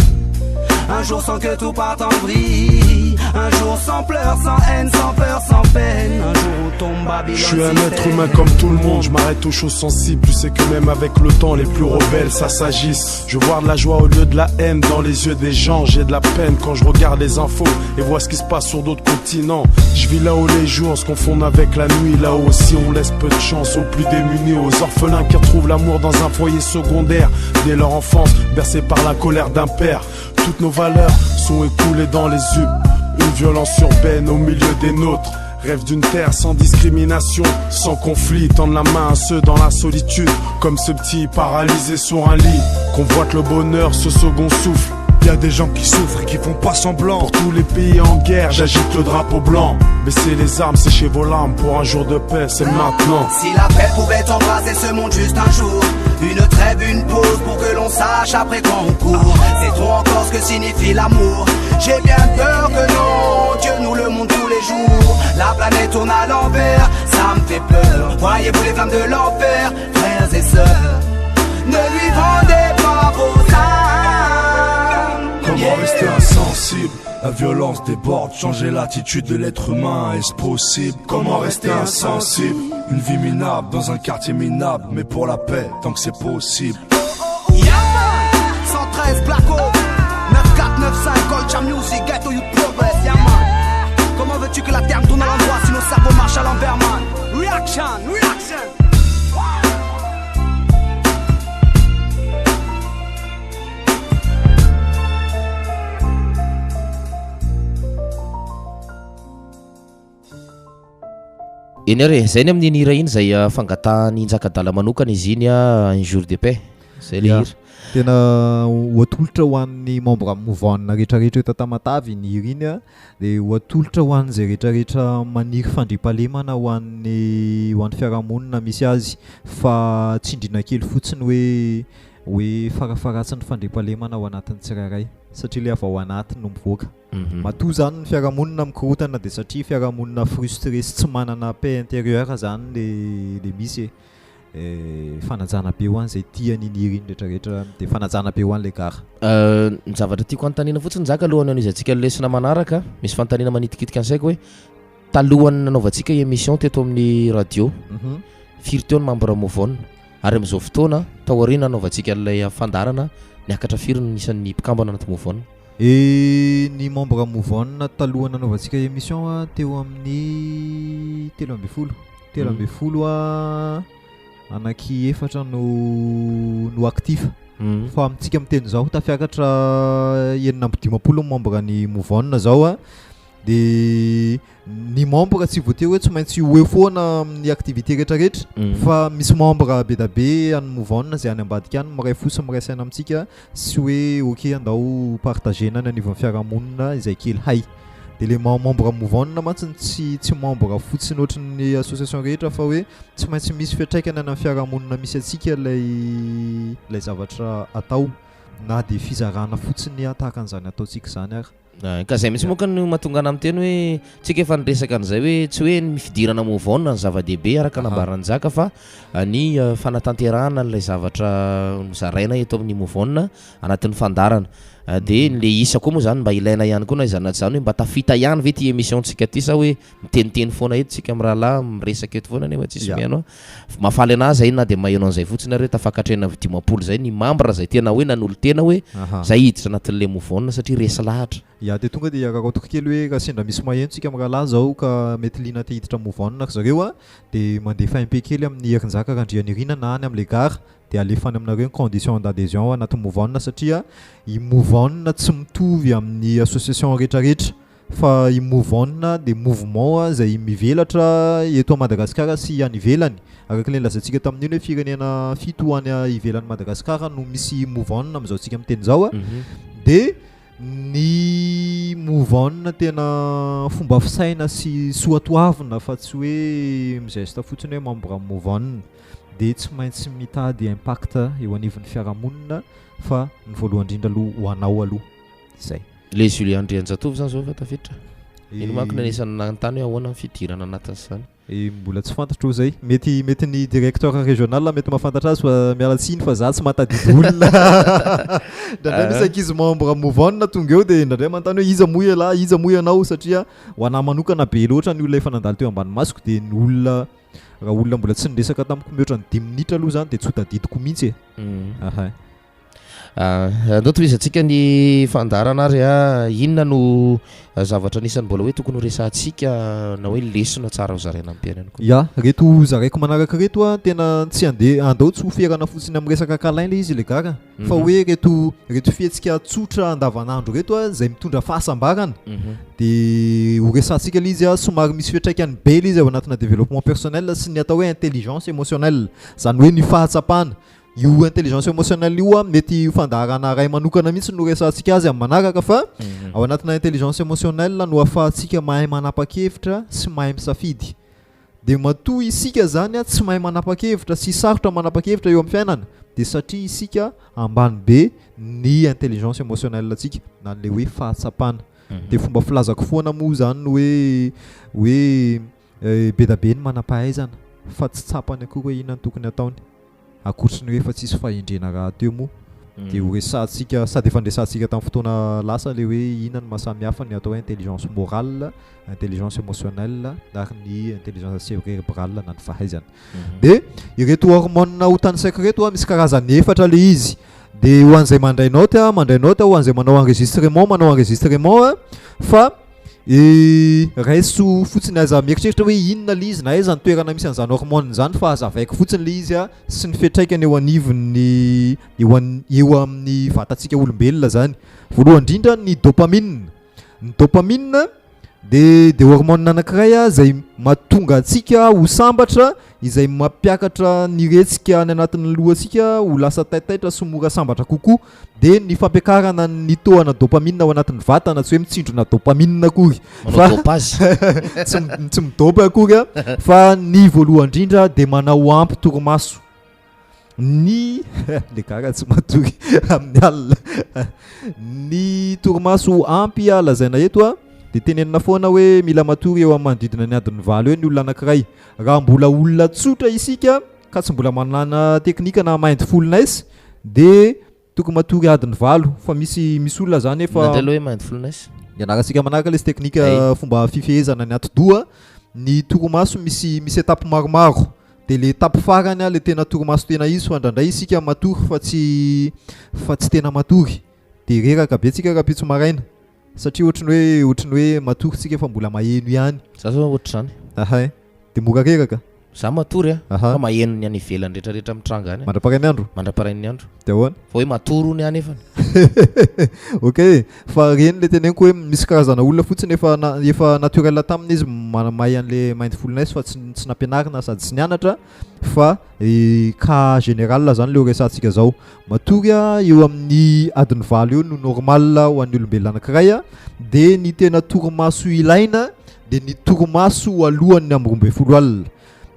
F: Un jour sans que tout parte en vrille. vie. Un jour sans pleurs, sans haine, sans peur, sans peine. Un jour où tombe Babylone.
G: Je suis un être humain comme tout le monde, je m'arrête aux choses sensibles. Tu sais que même avec le temps, les plus rebelles, ça s'agisse. Je vois de la joie au lieu de la haine dans les yeux des gens. J'ai de la peine quand je regarde les infos et vois ce qui se passe sur d'autres continents. Je vis là où les jours se confondent avec la nuit, là où aussi on laisse peu de chance aux plus démunis, aux orphelins qui retrouvent l'amour dans un foyer secondaire. Dès leur enfance, bercés par la colère d'un père. Toutes nos valeurs sont écoulées dans les ubes. Une violence urbaine au milieu des nôtres. Rêve d'une terre sans discrimination, sans conflit, tendre la main à ceux dans la solitude, comme ce petit paralysé sur un lit, convoite le bonheur, ce second souffle.
H: Y a des gens qui souffrent et qui font pas semblant.
G: Pour tous les pays en guerre, j'agite le drapeau blanc. Baissez les armes, séchez vos larmes pour un jour de paix, c'est maintenant.
F: Si la paix pouvait embraser ce monde juste un jour, une trêve, une pause pour que l'on sache après quoi on court. C'est trop encore ce que signifie l'amour. J'ai bien peur que non, Dieu nous le montre tous les jours. La planète tourne à l'envers, ça me fait peur. Voyez-vous les flammes de l'enfer, frères et sœurs. Ne lui vendez pas vos âmes.
G: Comment rester insensible La violence déborde, changer l'attitude de l'être humain, est-ce possible Comment rester insensible Une vie minable dans un quartier minable, mais pour la paix, tant que c'est possible.
F: Yeah man 113 Black Hawk 9495 Culture Music Ghetto Youth Progress Yeah man Comment veux-tu que la terre tourne à l'endroit si nos cerveaux marchent à l'envers man Reaction, reaction
B: Eny ary e, zay ny amin'iny hira iny zay fangatahan'i Njakadala manokana izy iny Un jour de paix, zay le hira.
D: Tena ho atolotra ho an'ny membre Move-On rehetrarehetra eto Tamatave iny hira iny a, dia ho atolotra ho an'izay rehetrarehetra maniry fandriampahalemana ho an'ny ho an'ny fiarahamonina misy azy fa tsindriana kely fotsiny hoe hoe farafaharatsiny fandriampahalemana ao anatin'ny tsirairay satria ilay avy ao anaty no mivoaka. Matoa zany ny fiarahamonina mikorontana dia satria fiarahamonina frustré sy tsy manana paix intérieure zany le le misy e. Fanajana be ho an'izay tia an'iny hira iny rehetra rehetra dia fanajana be ho an'ilay gara.
B: Ny zavatra tiako hanontaniana fotsiny Njaka alohan'ny hanohizantsika ny lesona manaraka, misy fanontaniana manitikitika ny saiko hoe talohan'ny nanaovantsika émission teto amin'ny radio, firy teo ny membre Move On? Ary amin'izao fotoana, taorian'ny nanaovantsika an'ilay fandaharana, niakatra firy ny isan'ny mpikambana anaty Move On?
D: Et ny membre Move On taloha nanaovantsika émission a teo amin'ny 13, 13 a anaky efatra no no actif. Fa amintsika miteny izao tafiakatra 56 ny membre ny Move On zao a. De ny membre tsy voatery hoe tsy maintsy ho eo foana amin'ny activité rehetrarehetra fa misy membre be da be an'ny Move On izay any ambadika any miray fo sy miray saina amintsika sy hoe ok andao partager-na any anivon'ny fiarahamonina izay kely hay. De le maha membre Move On mantsy tsy tsy membre fotsiny ohatran'ny association rehetra fa hoe tsy maintsy misy fiantraikany any amin'ny fiarahamonina misy antsika ilay ilay zavatra atao na de fizarana fotsiny tahaka an'izany ataontsika izany ary.
B: Ka zay mihitsy moa no mahatonga anah miteny hoe tsika efa niresaka an'izay hoe tsy hoe ny fidirana move on no zava-dehibe araka nambaran'i Njaka fa ny fanatanterahana an'ilay zavatra nozaraina eto amin'ny move on anatin'ny fandaharana. Dia le isa koa moa zany mba ilaina ihany koa na izany na tsy izany hoe mba tafita ihany ve ity émission-tsika ity sa hoe miteniteny foana eto tsika mirahalahy miresaka eto foana nefa tsisy mihaino an. Mahafaly anah zay na dia maheno an'izay fotsiny ary hoe tafakatra 56 zay ny membre zay tena hoe nanolo-tena hoe zay hiditra anatin'le move on satria resy lahatra.
D: Ya dia tonga dia araraotiko kely hoe raha sendra misy maheno tsika mirahalahy zao ka mety liana te hiditra move on ry zareo an dia mandefa MP kely amin'ny Herinjaka Randrianirina na any amin'ilay gara dia alefa any aminareo ny condition d'adhesion ao anaty move on satria i move on tsy mitovy amin'ny association rehetrarehetra Fa i Move On dia mouvement izay mivelatra eto à Madagasikara sy any ivelany. Araka ilay nolazaintsika tamin'iny hoe firenena fito any ivelan'i Madagasikara no misy Move On amin'izao tsika miteny izao. Dia ny Move On tena fomba fisaina sy soatoavina fa tsy hoe mi-geste fotsiny hoe membre Move On. Dia tsy maintsy mitady impact eo anivon'ny fiarahamonina fa ny voalohany indrindra aloha ho anao aloha. Izay.
B: Le Julien Andrianjatovo zany zao efa tafiditra? Iny manko no anisan'ny nanontany hoe ahoana ny fidirana anatin'izany.
D: Eh, mbola tsy fantatro zay. Mety mety ny directeur régional mety mahafantatra azy fa miala tsiny fa za tsy mahatadidy olona. Indraindray misy ankizy membre Move On tonga eo dia indraindray manontany hoe iza moa ialahy, iza moa ianao satria ho anah manokana be loatra ny olona efa nandalo teo ambany masoko dia ny olona raha olona mbola tsy niresaka tamiko mihoatra ny dimy minitra aloha zany dia tsy ho tadidiko mihitsy e. Aha.
B: Andao tohizantsika ny fandaharana ary a, inona no zavatra anisan'ny mbola hoe tokony ho resahantsika na hoe lesona tsara ho zaraina amin'ny mpihaino ihany koa?
D: Ya, reto zaraiko manaraka reto a, tena tsy andeha, andao tsy ho ferana fotsiny amin'ny resaka câlin le izy le gara, fa hoe reto reto fihetsika tsotra andavanandro reto a, izay mitondra fahasambarana, de ho resahantsika le izy a, somary misy fiantraikany be le izy ao anatina développement personnel sy ny atao hoe intelligence émotionnelle, izany hoe ny fahatsapana Io intelligence émotionnelle io an, mety ho fandaharana iray manokana mihitsy no resahantsika azy amin'ny manaraka fa ao anatina intelligence émotionnelle no ahafahantsika mahay manapa-kevitra sy mahay misafidy. Dia matoa isika izany an tsy mahay manapa-kevitra sy sarotra manapa-kevitra eo amin'ny fiainana dia satria isika ambany be ny intelligence émotionnelle antsika na ilay hoe fahatsapana. Dia fomba filazako foana moa izany ny hoe hoe be da be ny manam-pahaizana fa tsy tsapany akory hoe inona no tokony hataony. Ankoatry ny hoe efa tsisy fahendrena rahateo moa dia ho resahantsika sady efa niresahantsika tamin'ny fotoana lasa ilay hoe inona no mahasamy hafa ny atao hoe intelligence morale, intelligence émotionnelle ary ny intelligence cérébrale na ny fahaizana. Dia ireto hormones ho tanisaiko ireto a, misy karazany efatra ilay izy. Dia ho an'izay mandray naoty a, mandray naoty, ho an'izay manao enregistrement manao enregistrement a, fa E raiso fotsiny aza mieritreritra hoe inona le izy na aiza ny toerana misy an'izany hormone izany fa hazavaiko fotsiny le izy a sy ny fiantraikany eo anivon'ny eo an- eo amin'ny vatantsika olombelona zany. Voalohany indrindra ny dopamine, ny dopamine de de hormone anankiray a zay mahatonga antsika ho sambatra izay mampiakatra ny retsika any anatin'ny lohantsika ho lasa taitaitra sy mora sambatra kokoa. Dia ny fampiakarana ny tohana dopamine ao anatin'ny vatana, tsy hoe mitsindrona dopamine akory
B: Manao dopage.
D: tsy tsy midopy akory a, fa ny voalohany indrindra dia manao ampy torimaso. Ny le gaga tsy matory amin'ny alina. Ny torimaso ampy a lazaina eto a dia tenenina foana hoe mila matory eo amin'ny manodidina ny adiny valo eo ny olona anankiray. Raha mbola olona tsotra isika ka tsy mbola manana teknika na mindfulness de tokony matory adiny valo fa misy misy olona zany efa
B: Inona indray aloha hoe mindfulness?
D: Ianarantsika manaraka ilay izy teknika fomba fifehezana ny atidoha, ny torimaso misy misy étape maromaro de le étape farany le tena torimaso tena izy fa indraindray isika matory fa tsy fa tsy tena matory de reraka be tsika rahampitso maraina satria ohatry ny hoe ohatry ny hoe matory tsika fa mbola maheno ihany.
B: Za zao ohatr'izany.
D: Aha, de mora reraka.
B: Za matory a, fa maheno ny any ivelany rehetra rehetra mitranga any.
D: Mandra-parain'ny andro?
B: Mandra-parain'ny andro.
D: De ahoana?
B: Fa hoe matory hono aho nefany.
D: Ok, fa reny le teneniko hoe misy karazana olona fotsiny efa na- efa naturel taminy izy ma- mahay an'le mindfulness fa tsy tsy nampianarina sady tsy nianatra fa cas général zany le ho resahantsika zao. Matory a eo amin'ny adiny valo eo no normal ho an'ny olombelona anankiray a, de ny tena torimaso ilaina de ny torimaso alohan'ny amin'ny 12 alina.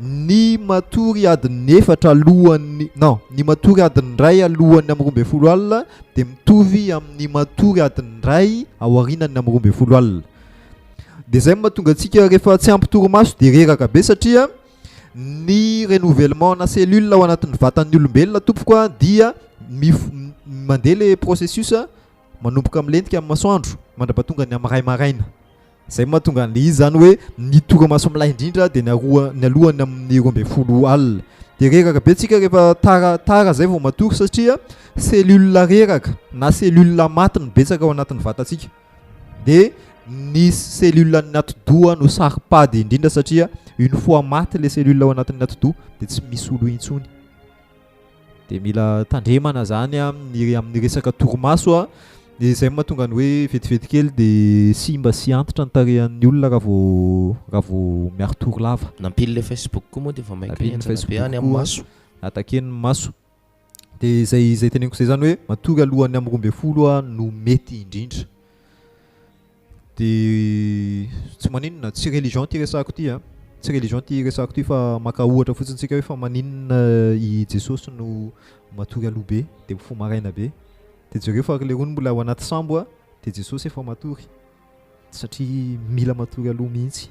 D: Ny matory adiny efatra alohan'ny, non, ny matory adiny iray alohan'ny amin'ny 12 alina de mitovy amin'ny matory adiny iray aorianan'ny amin'ny 12 alina. De zay no mahatonga antsika rehefa tsy ampy torimaso de reraka be satria Ny renouvellement ana cellule ao anatin'ny vatan'ny olombelona tompoko a dia mif- mandeha le processus manomboka milentika amin'ny masoandro mandrapatonga ny amin'ny iray maraina. Zay no mahatonga an'le izy zany hoe ny torimaso milay indrindra dia ny aroa ny alohan'ny amin'ny 12 alina. Dia reraka be tsika rehefa tara tara zay vao matory satria cellule reraka na cellule maty no betsaka ao anatin'ny vatantsika. Dia ny cellule an'ny atidoha no saro-pady indrindra satria une fois maty le cellule ao anatin'ny atidoha dia tsy misy olo intsony. Dia mila tandremana zany amin'ny amin'ny resaka torimaso a. Dia izay no mahatonga ny hoe vetivety kely dia simba sy antitra ny tarehan'ny olona raha vao raha vao miari-tory lava.
B: Nampian'ilay Facebook koa moa dia vao mainka
D: Nampian'ny
B: henjana be
D: Facebook
B: any amin'ny
D: koa,
B: maso.
D: attaquer-n'ny maso. Dia izay izay teneniko izay izany hoe matory alohan'ny amin'ny 12 aho no mety indrindra. Dia tsy maninona, tsy religion ity resahako ity an, tsy religion ity resahako ity fa maka ohatra fotsiny tsika hoe fa maninona i Jesosy no matory aloha be dia mifoha maraina be. Dia jereo fa ry lerony mbola ao anaty sambo an, dia Jesosy efa matory satria mila matory aloha mihitsy.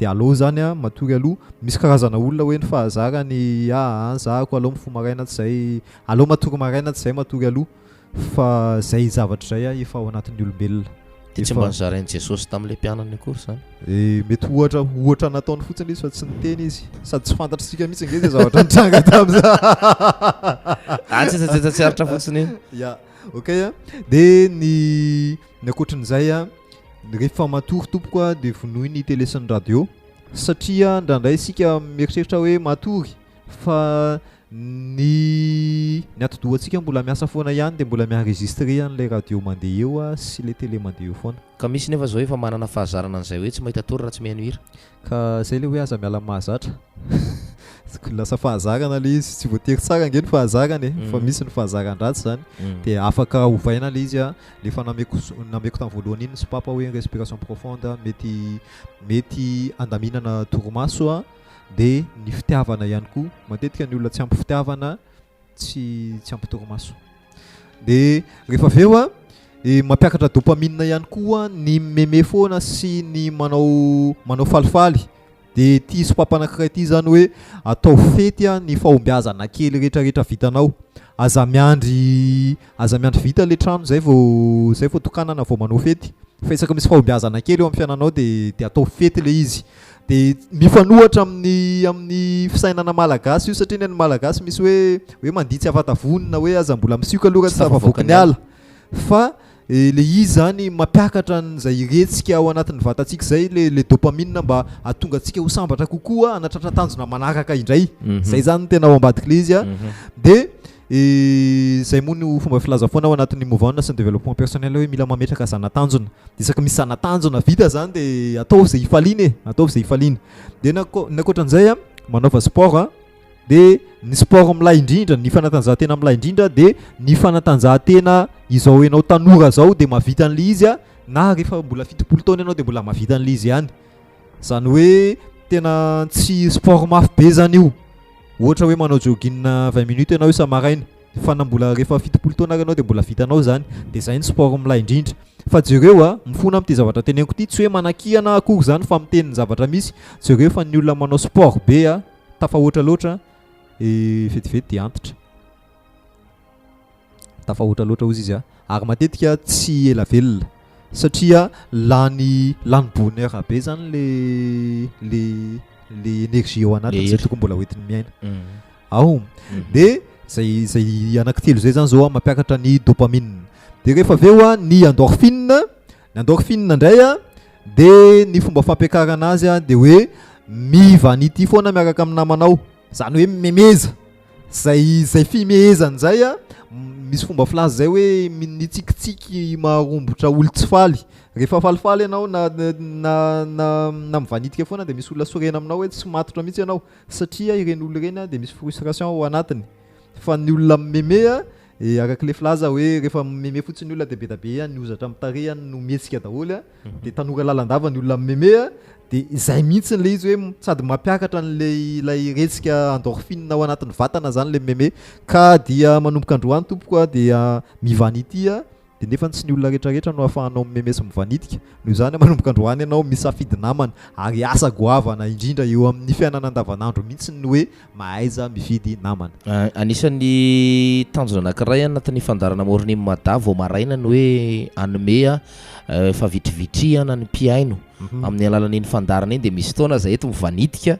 D: De aleo zany a matory aloha, misy karazana olona hoe ny fahazarany aa za ko aleo mifoha maraina tsy zay, aleo matory maraina tsy zay matory aloha fa zay zavatra zay a efa ao anatin'ny olombelona.
B: Dia tsy
D: Efa-
B: mba nozarain'i Jesosy tamin'ilay mpianany akory izany.
D: Eh, mety ohatra ohatra nataony fotsiny izy fa tsy niteny izy sady tsy fantatr'isika mihitsy ange izay zavatra nitranga tamin'izany.
B: Ah, tsy tsy tsy aritra fotsiny iny.
D: Ya, ok a. De ny ny ankoatrin'izay a, rehefa matory tompoko a de vonoy ny télé sy ny radio satria indraindray isika mieritreritra hoe matory fa ny ny atidohantsika mbola miasa foana ihany de mbola mi-enregistrer an'ilay radio mandeha eo a sy ilay télé mandeha eo foana.
B: Ka misy nefa zao efa manana fahazarana an'izay hoe tsy mahita tory raha tsy mihaino hira.
D: Ka zay le hoe aza miala amin'ny mahazatra. Lasa fahazarana le izy, tsy voatery tsara ange ny fahazarana e, fa misy ny fahazaran-dratsy zany, de afaka ovaina le izy a, le efa nameko nameko tamin'ny voalohany iny ny sopapa hoe respiration profonde mety mety andaminana torimaso a, de ny fitiavana ihany koa, matetika ny olona tsy ampy fitiavana tsy tsy ampy torimaso. De rehefa avy eo a, e mampiakatra dopamine ihany koa ny mimeme foana sy ny manao manao falifaly. De ity sopapa anankiray ity zany hoe atao fety a ny fahombiazana kely rehetrarehetra vitanao. Aza miandry aza miandry vita le trano zay vao zay vao tokanana vao manao fety. Fa isaky misy fahombiazana kely eo amin'ny fiainanao de de atao fety le izy. De mifanohatra amin'ny amin'ny fisainana malagasy io satria ny an'ny malagasy misy hoe hoe mandihy tsy afa-tavony na hoe aza mbola misioka aloha raha tsy tafavoaky ny ala. Fa le izy zany mampiakatra an'izay retsika ao anatin'ny vatantsika izay le le dopamine mba hahatonga antsika ho sambatra kokoa hanatratra tanjona manaraka indray. Zay zany no tena ao ambadik'ilay izy a. De izay moa no fomba filaza foana ao anatin'ny move on sy ny développement personnel hoe mila mametraka zana-tanjona. De isaky misy zana-tanjona vita zany de ataovy izay hifaliana e, ataovy izay hifaliana. De ny anko- ny ankoatran'izay a, manaova sport a. De ny sport milay indrindra, ny fanatanjahantena milay indrindra de ny fanatanjahantena izao ianao tanora zao de mahavita an'le izy a, na rehefa mbola 70 taona ianao de mbola mahavita an'le izy ihany. Zany hoe tena tsy sport mafy be zany io. Ohatra hoe manao jogging 20 minutes ianao isa-maraina, fa na mbola rehefa 70 taona ary ianao de mbola vitanao zany, de zay ny sport milay indrindra. Fa jereo a, mifona amin'ity zavatra teneniko ity, tsy hoe manakiana akory zany fa miteny ny zavatra misy, jereo fa ny olona manao sport be a, Tafahoatra loatra e vetivety dia antitra. Tafahoatra loatra hozy izy a. Ary matetika tsy ela velona satria lany lany bonheur be zany le le le énergie ao anatiny zay tokony mbola hoentiny miaina. Ao. De zay zay anankitelo zay zany zao a mampiakatra ny dopamine. De rehefa avy eo a ny endorphine, ny endorphine indray a De ny fomba fampiakarana azy a de hoe mivanity foana miaraka amin'ny namanao, zany hoe mimemeza, zay zay fimehezana zay a, misy fomba filaza zay hoe ny tsikitsiky maharombotra olo tsy faly, rehefa falifaly ianao na na na na mivanitika foana de misy olona sorena aminao hoe tsy matotra mihitsy ianao satria ireny olona ireny a de misy frustration ao anatiny, fa ny olona mimeme a E araka le filaza hoe rehefa mimeme fotsiny ny olona de be da be ny hozatra amin'ny tarehiny no mihetsika daholo a, de tanora lalandava ny olona mimeme a, de izay mihitsy le izy hoe sady mampiakatra an'le ilay retsika endorphine ao anatin'ny vatana zany le mimeme, ka dia manomboka androany tompoko a dia mivanity a, de nefa tsy ny olona rehetrarehetra no ahafahanao mimeme sy mivanitika, noho izany manomboka androany ianao misafidy namana, ary asa goavana indrindra eo amin'ny fiainana andavanandro mihitsy ny hoe Mahaiza mifidy namana.
B: Anisan'ny tanjona anankiray anatin'ny fandaharana Morning Mada vao maraina ny hoe hanome fahavitrivitrihana ny mpihaino amin'ny alalan'iny fandaharana iny dia misy fotoana izahay eto mivanitika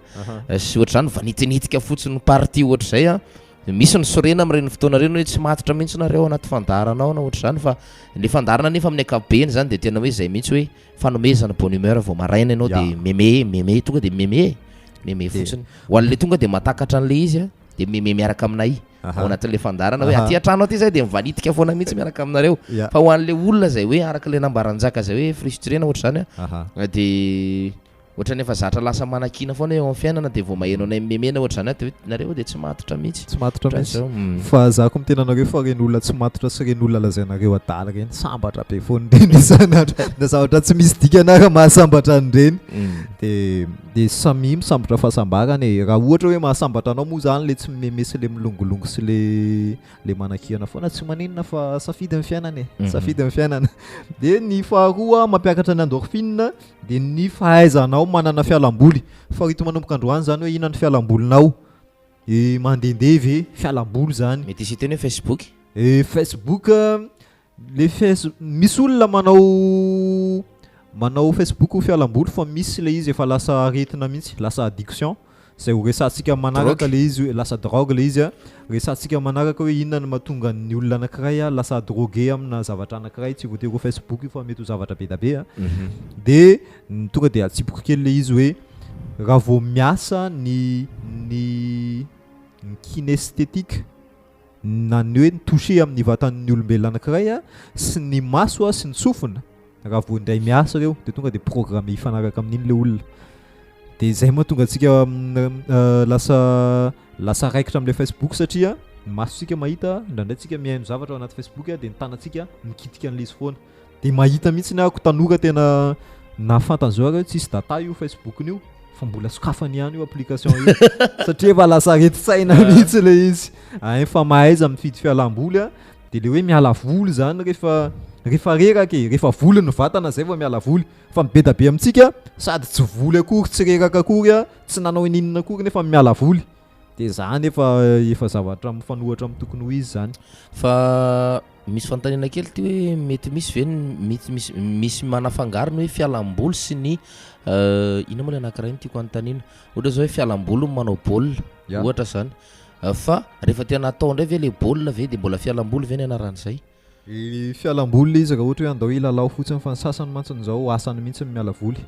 B: sy ohatr'izany vanitinitika fotsiny partie ohatr'izay an, misy ny sorena amin'ireny fotoana ireny hoe tsy matotra mihitsy nareo ao anaty fandaharana ao na ohatr'izany fa ny fandaharana anefa amin'ny ankapobeny izany dia tena hoe izay mihitsy hoe fanomezana bonne humeur vao maraina ianao de meme meme tonga de meme meme fotsiny ho an'le tonga de mahatakatra an'le izy a de meme miaraka aminay ao anatin'le fandaharana hoe aty an-trano aty zay de mivanitika foana mihitsy miaraka aminareo fa ho an'le olona zay hoe araka le nambaranjaka zay hoe frustré na ohatr'izany a de Ohatran'ny efa zatra lasa manakiana foana eo amin'ny fiainana dia vao maheno anay mimeme na ohatr'izany aho dia hoe nareo dia tsy matotra mihitsy.
D: Tsy matotra mihitsy. Fa za ko miteny anareo fa ireny olona tsy matotra sy ireny olona lazainareo adala ireny sambatra be foana ireny isan'andro. Na zavatra tsy misy dikany ara mahasambatra an'ireny. Dia dia samia misambotra fahasambarana e. Raha ohatra hoe mahasambatra anao moa zany le tsy mimeme sy le milongilongy sy le le manakiana foana tsy maninona fa safidy ny fiainana e. Safidy ny fiainana. Dia ny faharoa mampiakatra ny endorphine Dia ny fahaizanao Ianao manana fialamboly. Farito manomboka androany izany hoe inona ny fialambolinao. E mandehandeha ve? Fialamboly izany.
B: Mety hisy hiteny hoe Facebook.
D: E Facebook, le face, misy olona manao manao Facebook ho fialamboly fa misy ilay izy efa lasa aretina mihitsy, lasa addiction. Izay ho resahantsika manaraka ilay izy hoe lasa drogue ilay izy a. Resahantsika manaraka hoe inona no mahatonga ny olona anankiray lasa drogué amina zavatra anankiray, tsy voatery ho Facebook io fa mety ho zavatra be dia be a. Dia tonga dia atsipiko kely ilay izy hoe raha vao miasa ny ny ny kinesthétique na ny hoe ny toucher amin'ny vatan'ny olombelona anankiray a sy ny maso a sy ny sofina, raha vao indray miasa ireo dia tonga dia programmé hifanaraka amin'iny ilay olona. Dia izay mahatonga antsika lasa lasa raikitra amin'ilay Facebook satria ny masontsika mahita, indraindray tsika mihaino zavatra ao anaty Facebook dia ny tanantsika mikitika an'ilay izy foana. Dia mahita mihitsy ny ahako tanora tena nahafantany zao ary hoe tsisy data io Facebook-ny io fa mbola sokafany ihany io application io satria efa lasa aretin-tsaina mihitsy ilay izy. Ay fa mahaiza mifidy fialam-boly a, dia ilay hoe miala voly zany rehefa rehefa reraka e, rehefa voly ny vatana zay vao miala voly. Fa ny be da be amintsika sady tsy voly akory, tsy reraka akory, tsy nanao ininona akory nefa miala voly. Dia zany efa efa zavatra mifanohitra amin'ny tokony ho izy zany.
B: Fa misy fanontaniana kely ity hoe mety misy ve ny mety misy misy manafangaro ny hoe fialamboly sy ny inona moa ilay anankiray no tiako hanontaniana? Ohatra zao hoe fialamboly ny manao baolina ohatra zany fa rehefa tena atao indray ve ilay baolina ve dia mbola fialamboly ve ny anaran'izay?
D: Fialamboly ilay izy raha ohatra hoe andao hilalao fotsiny fa ny sasany mantsiny izao asany mihitsy ny miala voly.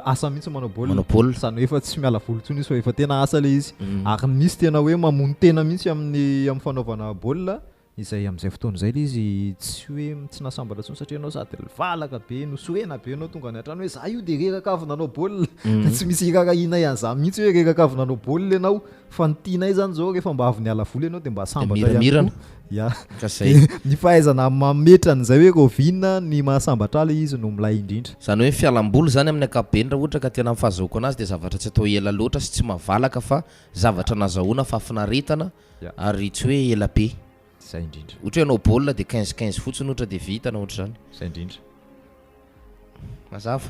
D: Asa mihitsy manao baolina.
B: Manao baolina.
D: Izany hoe efa tsy miala voly intsony izy fa efa tena asa ilay izy. Ary misy tena hoe mamono tena mihitsy amin'ny amin'ny fanaovana baolina izay amin'izay fotoana izay ilay izy tsy hoe tsy nahasambatra intsony satria ianao sady valaka be no sorena be ianao tonga any an-trano hoe za io dia reraka avy nanao baolina. Tsy misy irarahianay an'izany mihitsy hoe reraka avy nanao baolina ianao fa ny tianay izany izao rehefa mba avy niala voly ianao dia mba sambatra ihany
B: Miramirana.
D: koa. Ya.
B: Ka zay.
D: Ny fahaizana mametra an'izay hoe raoviana ny mahasambatra ahy ilay izy no milay indrindra.
B: Izany hoe ny fialamboly izany amin'ny ankapobeny raha ohatra ka tena amin'ny fahazahoako anazy dia zavatra tsy atao ela loatra sy tsy mavalaka fa zavatra nazahoana fahafinaretana ary tsy hoe ela be.
D: Izay indrindra.
B: Ohatra hoe hanao baolina dia quinze quinze fotsiny ohatra dia vita na ohatr'izany.
D: Izay indrindra.
B: Mazava.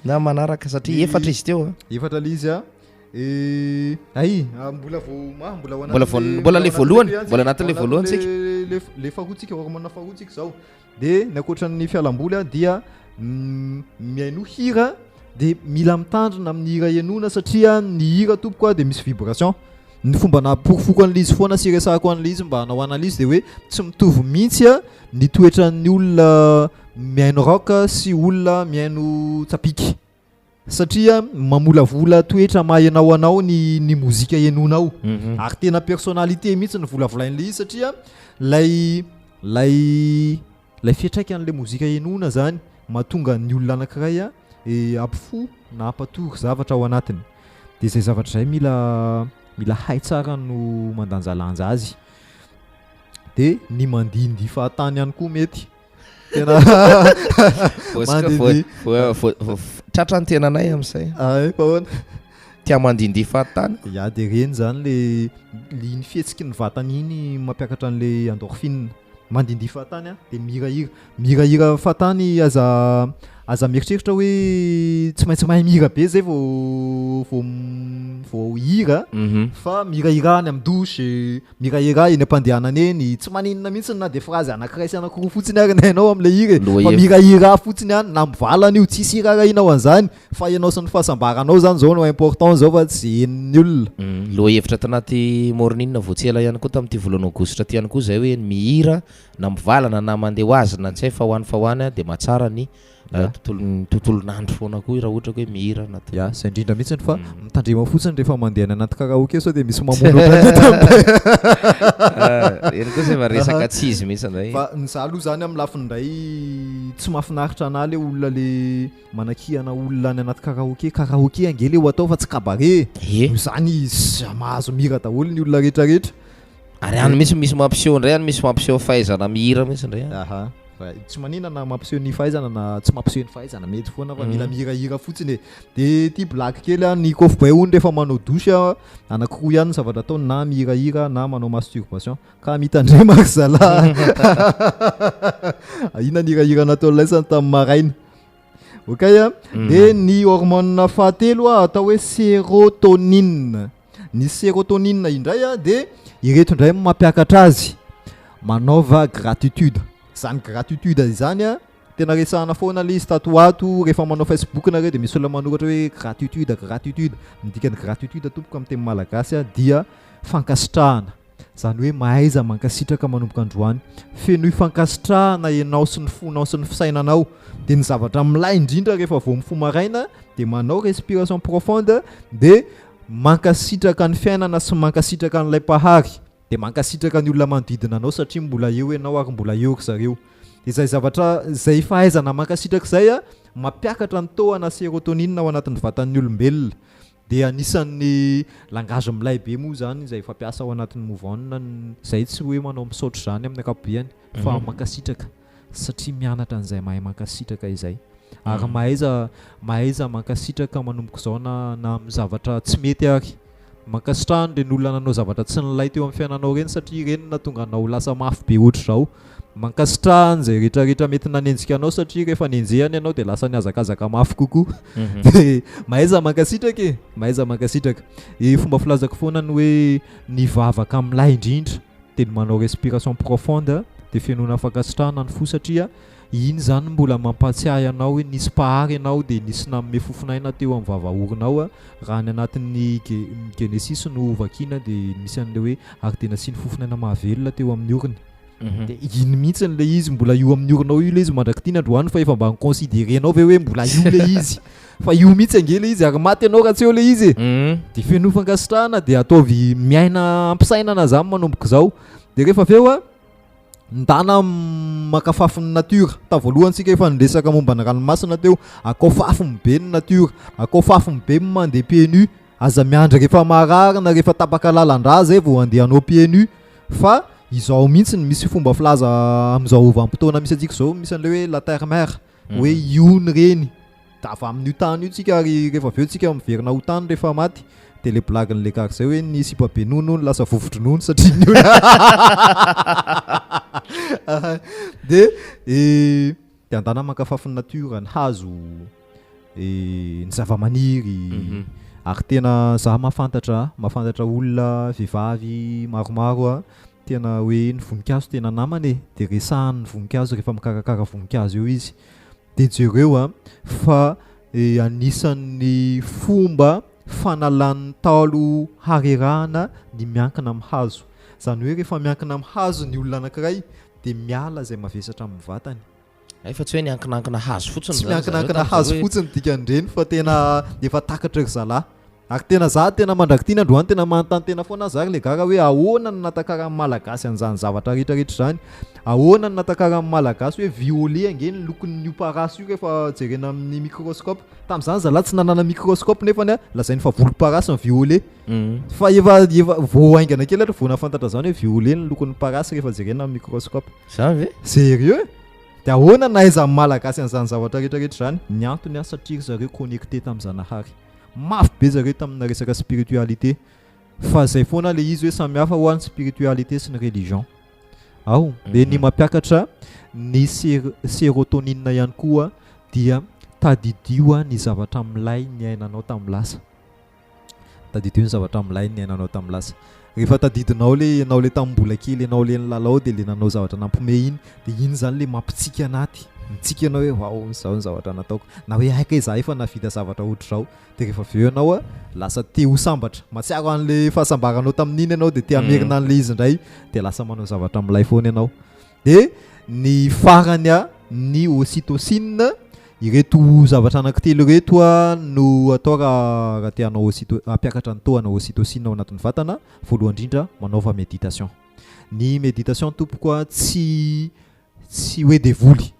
B: Na manaraka satria efatra izy teo a.
D: Efatra ilay izy a. Eh, ay, ah, mbola vao ma, mbola ao
B: Mbola vao-
D: anatin'le-
B: mbola le
D: ao
B: voalohany,
D: anatin'le
B: mbola anatin'le
D: ao
B: voalohany tsika.
D: anatin'le- le- le faharoa tsika, hormone faharoa tsika izao. Dia ny ankoatran'ny fialamboly a, dia mihainoa hira, dia mila mitandrina amin'ny hira henoina satria ny hira tompoko a dia misy vibration. Ny fomba nahaporofoko an'ilay izy foana sy iresahako an'ilay izy mba hanao analyse dia hoe tsy mitovy mihitsy a ny toetran'ny olona mihaino rock sy olona mihaino tsapiky. Satria mamolavola toetra maha ianao anao ny ny mozika henoinao. Ary tena personnalité mihitsy ny volavolain'ilay izy satria lay lay lay fiantraikan'ilay mozika henoina zany mahatonga ny olona anankiray a hampifoha na hampatory zavatra ao anatiny. Dia izay zavatra izay mila mila hay tsara no mandanjalanja azy. Dia ny mandihindihy fahatany ihany koa mety. Tena
B: mandihindihy. Tratra ny tenanay amin'izay.
D: Ay, fa ahoana?
B: Tia mandihindihy fahatany.
D: Ya, dia ireny izany le le iny fihetsiky ny vatana iny mampiakatra an'ilay endorphine. Mandihindihy fahatany dia mihirahira. Mihirahira fahatany aza aza mieritreritra hoe tsy maintsy mahay mihira be zay vao vao vao hihira fa mihirahira any amin'ny douche, mihirahira eny am-pandehanana eny, tsy maninona mihitsy na dia phrase anankiray sy anankiroa fotsiny ary ny hainao amin'ilay hira e, fa mihirahira fotsiny any na mivalana io, tsisy hirahirahinao an'izany fa ianao sy ny fahasambaranao zany zao no important zao fa tsy henon'ny olona.
B: Lohahevitra tanaty morning vao tsy ela ihany koa tamin'ity volana aogositra ity ihany koa izay hoe ny mihira na mivalana na mandeha ho azy na tsy hay fa ho any fa ho any dia mahatsara ny tontolon'ny tontolon'andro foana koa raha ohatra ka hoe mihira anaty
D: Ya, izay indrindra mihitsy fa mitandrema fotsiny rehefa mandeha any anaty karaoke sao dia misy mamono ohatran'ny tamin'ilay
B: Eny koa izay efa resaka tsy izy mihitsy indray.
D: Fa ny za aloha izany amin'ny lafiny indray tsy mahafinaritra anah le olona le manakihana olona any anaty karaoke, karaoke ange le ho atao fa tsy cabaret e.
B: Ie.
D: Noho izany mahazo mihira daholo ny olona rehetra rehetra.
B: Ary any mihitsy misy mampiseho indray any misy mampiseho fahaizana mihira mihitsy indray any.
D: Aha. Fa tsy manina na mampiseho ny fahaizana na tsy mampiseho ny fahaizana mety foana fa mila mihirahira fotsiny e. De ity blague kely a, ny kôfy hono rehefa manao douche a, anankiroa ihany ny zavatra ataony na mihirahira na manao masturbation. Ka mitandrema ry zalahy. Inona ny hirahira nataon'ilay sany tamin'ny maraina? Ok a. Dia ny hormone fahatelo a atao hoe sérotonine. Ny sérotonine indray a dia ireto indray no mampiakatra azy. Manaova gratitude. Izany gratitude izany a tena resahana foana ilay izy tato ho ato, rehefa manao Facebook nareo dia misy olona manoratra hoe gratitude, gratitude. Ny dikan'ny gratitude tompoko amin'ny teny malagasy a dia fankasitrahana. Izany hoe mahaiza mankasitraka manomboka androany. Fenoy fankasitrahana ianao sy ny fonao sy ny fisainanao. Dia ny zavatra milay indrindra rehefa vao mifoha maraina dia manao respiration profonde dia mankasitraka ny fiainana sy mankasitraka an'ilay Mpahary. Dia mankasitraka ny olona manodidina anao satria mbola eo ianao ary mbola eo ry zareo. Izay zavatra izay fahaizana mankasitraka izay mampiakatra ny taux-ana sérotonine ao anatin'ny vatan'ny olombelona. Dia anisan'ny langage milay be moa izany izay fampiasa ao anatin'ny move on, izay tsy hoe manao misaotra izany amin'ny ankapobeny fa mankasitraka satria mianatra an'izay mahay mankasitraka izay. Ary mahaiza mahaiza mankasitraka manomboka izao na na amin'ny zavatra tsy mety ary. Mankasitraha an'ireny olona nanao zavatra tsy nilay teo amin'ny fiainanao ireny satria ireny no nahatonga anao ho lasa mafy be ohatr'izao. Mankasitraha an'izay rehetrarehetra mety nanenjika anao satria rehefa nenjehana ianao dia lasa nihazakazaka mafy kokoa. Dia mahaiza mankasitraka e! Mahaiza mankasitraka. E fomba filazako foana ny hoe ny vavaka milay indrindra dia ny manao respiration profonde dia fenoina fankasitrahana ny fo satria iny izany mbola mampahatsiahy anao hoe nisy mpahary ianao dia nisy nanome fofon'aina teo amin'ny vavaoronao. Raha any anatin'ny Genesisy no vakiana dia misy an'ilay hoe ary dia nasiany fofon'aina mahavelona teo amin'ny orony. Dia iny mihitsy ilay izy mbola io amin'ny oronao io ilay izy mandrak'ity ny androany fa efa mba ni-considerer-nao ve hoe mbola io ilay izy? Fa io mihitsy ange ilay izy ary maty ianao raha tsy eo ilay izy e. Dia feno fankasitrahana dia ataovy miaina am-pisainana izany manomboka izao. Dia rehefa avy eo a, ndana maka fafiny nature. Tamin'ny voalohany tsika efa niresaka momba ny ranomasina teo, akao fafiny be ny nature, akao fafiny be ny mandeha pieds nus. Aza miandry rehefa marary na rehefa tapaka lalan-drà zay vao handeha hanao pieds nus fa izao mihitsy no misy fomba filaza amin'izao vanim-potoana misy antsika izao misy an'ilay hoe la terre mère hoe io ny reny da avy amin'io tany io tsika ary rehefa avy eo tsika miverina ho tany rehefa maty de le blague-n'le gars zay hoe ny sipa be nono hono lasa vovo-dronono satria ny de de andana maka fafy ny nature ny hazo ny zava-maniry ary tena za mahafantatra mahafantatra olona vehivavy maromaro a tena hoe ny voninkazo tena namana e de resahany ny voninkazo rehefa mikarakara voninkazo eo izy de jereo a fa anisan'ny fomba fanalan'ny ntaolo harerahana ny miankina amin'ny hazo zany hoe rehefa miankina amin'ny hazo ny olona anankiray de miala izay mavesatra amin'ny vatany
B: Hay fa tsy hoe niankinankina hazo fotsiny
D: Tsy
B: zany zareo
D: miankinankina
B: tamin'izay
D: hazo
B: hoe
D: fotsiny dikan'ireny fa tena efa takatry ry zalahy. Ary tena za tena mandrak'ity ny androany tena manontany tena foana aho za ry le gaga hoe ahoana no natakaran'ny malagasy an'izany zavatra rehetra rehetra izany? Ahoana no natakaran'ny malagasy hoe violet ange ny lokon'io parasy io rehefa jerena amin'ny microscope? Tamin'izany zalahy tsy nanana microscope nefany a lazainy fa volomparasy ny violet. Fa efa efa vao haingana kely ary vao nahafantatra izany hoe violet ny lokon'ny parasy rehefa jerena amin'ny microscope.
B: Zany ve?
D: Sérieux? De ahoana nahaizan'ny Malagasy an'izany zavatra rehetra rehetra izany? Ny antony an, satria ry zareo connecté tamin'ny Zanahary. Mafy be zareo tamina resaka spiritualité. Fa zay foana le izy hoe samy hafa hoa ny spiritualité sy ny religion. Ao, de ny mampiakatra ny sérotonine ihany koa dia tadidio ny zavatra milay niainanao tamin'ny lasa. Tadidio ny zavatra milay niainanao tamin'ny lasa. Rehefa tadidinao le ianao le tamin'ny mbola kely ianao le nilalao dia le nanao zavatra nampihomehy iny dia iny izany le mampitsiky anaty. Mitsiky ianao hoe waouh izao ny zavatra nataoko. Na hoe hay kay za efa nahavita zavatra ohatr'izao. Dia rehefa avy eo ianao lasa te ho sambatra. Mahatsiaro an'le fahasambaranao tamin'iny ianao dia te hamerina an'le izy indray dia lasa manao zavatra milay foana ianao. Dia ny farany a, ny ocytocine, ireto zavatra anankitelo ireto a no atao raha raha te hanao ocyto- hampiakatra ny taux ana ocytocine ao anatin'ny vatana, voalohany indrindra manaova méditation. Ny méditation tompoko a tsy tsy hoe devoly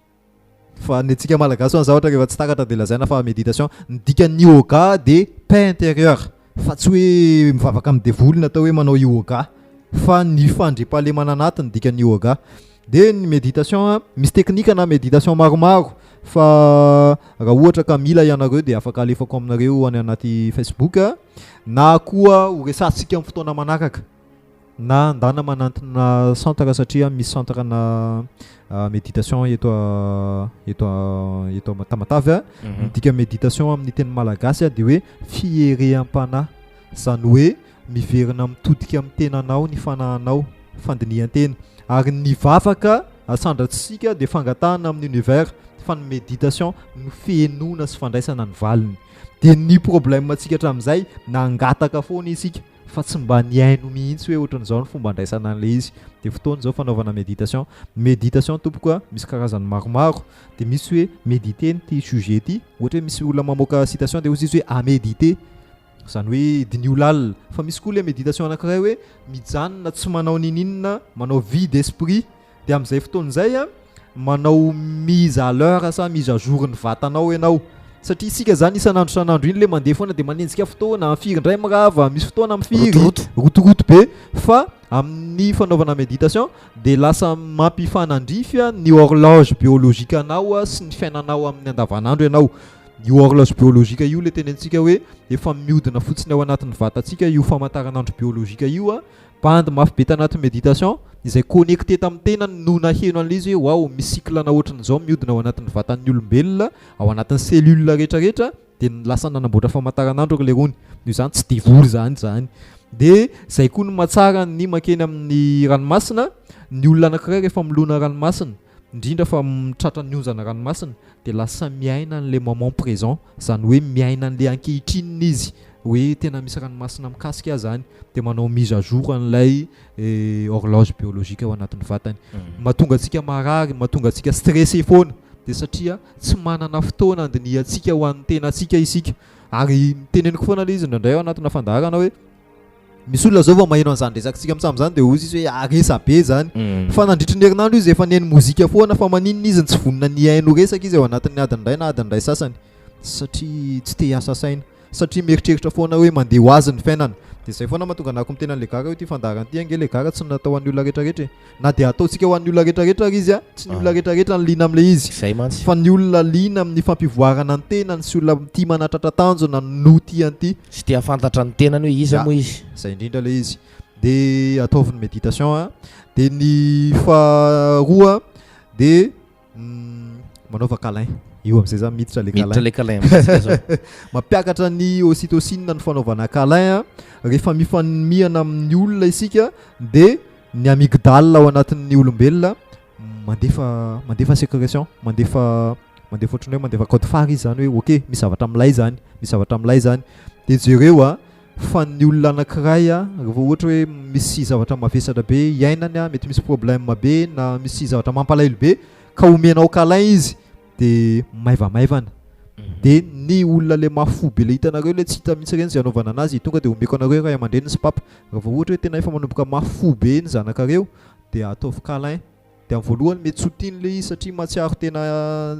D: fa ny antsika malagasy hono zavatra rehefa tsy takatra dia lazaina fa méditation, ny dikan'ny yoga dia paix intérieure fa tsy hoe mivavaka amin'ny devoly ny atao hoe manao yoga fa ny fandriampahalemana anaty ny dikan'ny yoga. Dia ny méditation a, misy teknika na méditation maromaro fa raha ohatra ka mila ianareo dia afaka alefako aminareo any anaty Facebook na koa ho resahantsika amin'ny fotoana manaraka. na andana manantona centre satria misy centre na méditation eto eto eto Tamatave a. Ny dika méditation amin'ny teny malagasy a dia hoe fiereham-panahy, izany hoe miverina mitodika amin'ny tenanao ny fanahinao, fandinihan-tena. Ary ny vavaka asandratsika dia fangatahana amin'ny univers fa ny méditation no fihenoana sy fandraisana ny valiny. Dia ny problème antsika hatramin'izay nangataka foana isika fa tsy mba nihaino mihitsy hoe ohatran'izao ny fomba andraisana an'ilay izy. Dia fotoana izao fanaovana méditation. Méditation tompoko a, misy karazany maromaro. Dia misy hoe méditer ity sujet ity, ohatra hoe misy olona mamoaka citation dia hozy izy hoe à méditer. Izany hoe diniho lalina. Fa misy koa ilay méditation anankiray hoe mijanona tsy manao ninininona, manao vide esprit, dia amin'izay fotoana izay an, manao mise à l'heure sa mise à jour ny vatanao ianao. Satria isika izany isan'andro isan'andro iny ilay mandeha foana dia manenjika fotoana, amin'ny firy indray mirava, misy fotoana amin'ny firy.
B: Rotoroto.
D: Rotoroto be. Fa amin'ny fanaovana méditation dia lasa mampifanandrify ny horloge biologique anao sy ny fiainanao amin'ny andavanandro ianao. Io horloge biologique io ilay tenenitsika hoe efa mihodina fotsiny ao anatin'ny vatantsika io famantaranandro biologique io a, bandy mafy be tanaty méditation izay connecté tamin'ny tenany no naheno an'ilay izy hoe waouh misy cycle-na ohatran'izao mihodina ao anatin'ny vatan'ny olombelona ao anatin'ny cellule rehetrarehetra dia lasa nanamboatra famantaranandro ry lerony, noho izany tsy devoly izany izany. Dia izay koa no mahatsara ny mankeny amin'ny ranomasina, ny olona anankiray rehefa milona ranomasina indrindra fa tratran'ny onjana ranomasina dia lasa miaina an'ilay moment présent, izany hoe miaina an'ilay ankehitrininy izy, hoe tena misy ranomasina mikasika ahy izany, dia manao mise à jour an'ilay horloge biologique ao anatin'ny vatany. Mahatonga antsika marary, mahatonga antsika stressé foana, dia satria tsy manana fotoana handinihantsika ho an'ny tenantsika isika. Ary teneniko foana ilay izy indraindray ao anatina fandaharana hoe Misy olona zao vao maheno an'izany resakitsika mitsam zany de hozy izy hoe ah resa-be zany. Fa nandritry ny herinandro izy efa nihaino mozika foana fa maninona izy no tsy vonona ny hihaino resaka izy ao anatin'ny adiny iray na adiny iray sasany. Satria tsy te hiasa saina. Satria mieritreritra foana hoe mandeha ho azy ny fiainana. De zay foana mahatonga anah ko miteny an'le gara hoe ity fandaharana ity ange le gara tsy natao ho an'ny olona retraretra e. Na dia ataontsika ho an'ny olona retraretra ary izy a, tsy ny olona retraretra no liana amin'ilay izy.
B: Izay mantsy.
D: Fa ny olona liana amin'ny fampivoarana ny tenany sy olona tia manatratra tanjona no tia an'ity.
B: Sy te hahafantatra ny tenany hoe iza moa izy.
D: Izay indrindra ilay izy. Dia ataovy ny méditation a. Dia ny faharoa dia Manaova câlin. Io amin'izay zany miditra le câlin.
B: Miditra le câlin amin'izay tsika zao.
D: Mampiakatra ny ocytocine ny fanaovana câlin a. Rehefa mifanimihana amin'ny olona isika dia ny amygdale ao anatin'ny olombelona mandefa mandefa sécrétion, mandefa mandefa ohatran'ny hoe mandefa code phare izy zany hoe ok misy zavatra milay zany, misy zavatra milay zany. Dia jereo a. Fa ny olona anankiray a, rehefa ohatra hoe misy zavatra mavesatra be iainany a, mety misy problème be na misy zavatra mampalahelo be ka omenao câlin izy de maivamaivana. De ny olona le mafy fo be le hitanareo le tsy hita mihitsy ireny zay anaovana anazy, tonga de omeko anareo ray aman-dreniny sy papa. Raha vao ohatra hoe tena efa manomboka mafy fo be ny zanakareo de ataovy câlin. De amin'ny voalohany mety tsy ho tiany le izy satria mahatsiaro tena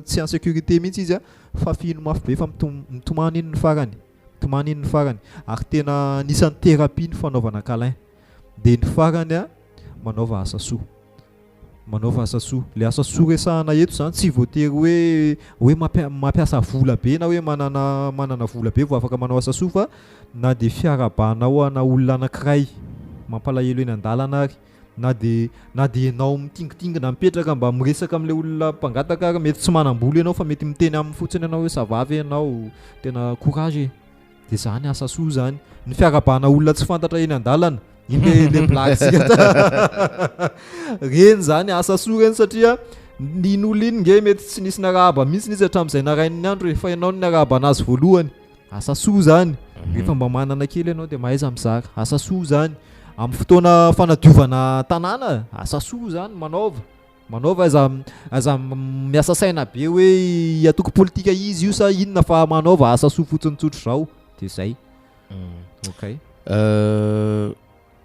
D: tsy en sécurité mihitsy izy a, fa fihino mafy be fa mitomany iny ny farany. Tomany iny ny farany. Ary tena anisan'ny thérapie ny fanaovana câlin. Dia ny farany a, manaova asa soa. Manaova asa soa. Ilay asa soa resahana eto izany tsy voatery hoe hoe mampiasa vola be na hoe manana manana vola be vao afaka manao asa soa fa na dia fiarahabanao ana olona anankiray mampalahelo eny an-dalana ary Na dia na dia ianao mitingitingina mipetraka mba miresaka amin'ilay olona mpangataka ary mety tsy manam-bola ianao fa mety miteny aminy fotsiny ianao hoe ça va ve ianao, tena courage e. Dia izany asa soa izany. Ny fiarahabana olona tsy fantatra eny an-dalana, iny le le blague tsika Reny izany asa soa reny satria iny olona iny nge mety tsy nisy niarahaba mihitsy izy hatramin'izay narain'ny andro e, fa ianao no niarahaba anazy voalohany. Asa soa izany. Rehefa mba manana kely ianao dia mahaiza mizara. Asa soa izany. Amin'ny fotoana fanadiovana tanàna, asa soa izany, manaova. Manaova, aza aza miasa saina be hoe antoko politika izy io sa inona fa manaova asa soa fotsiny tsotra izao. Dia izay. Ok.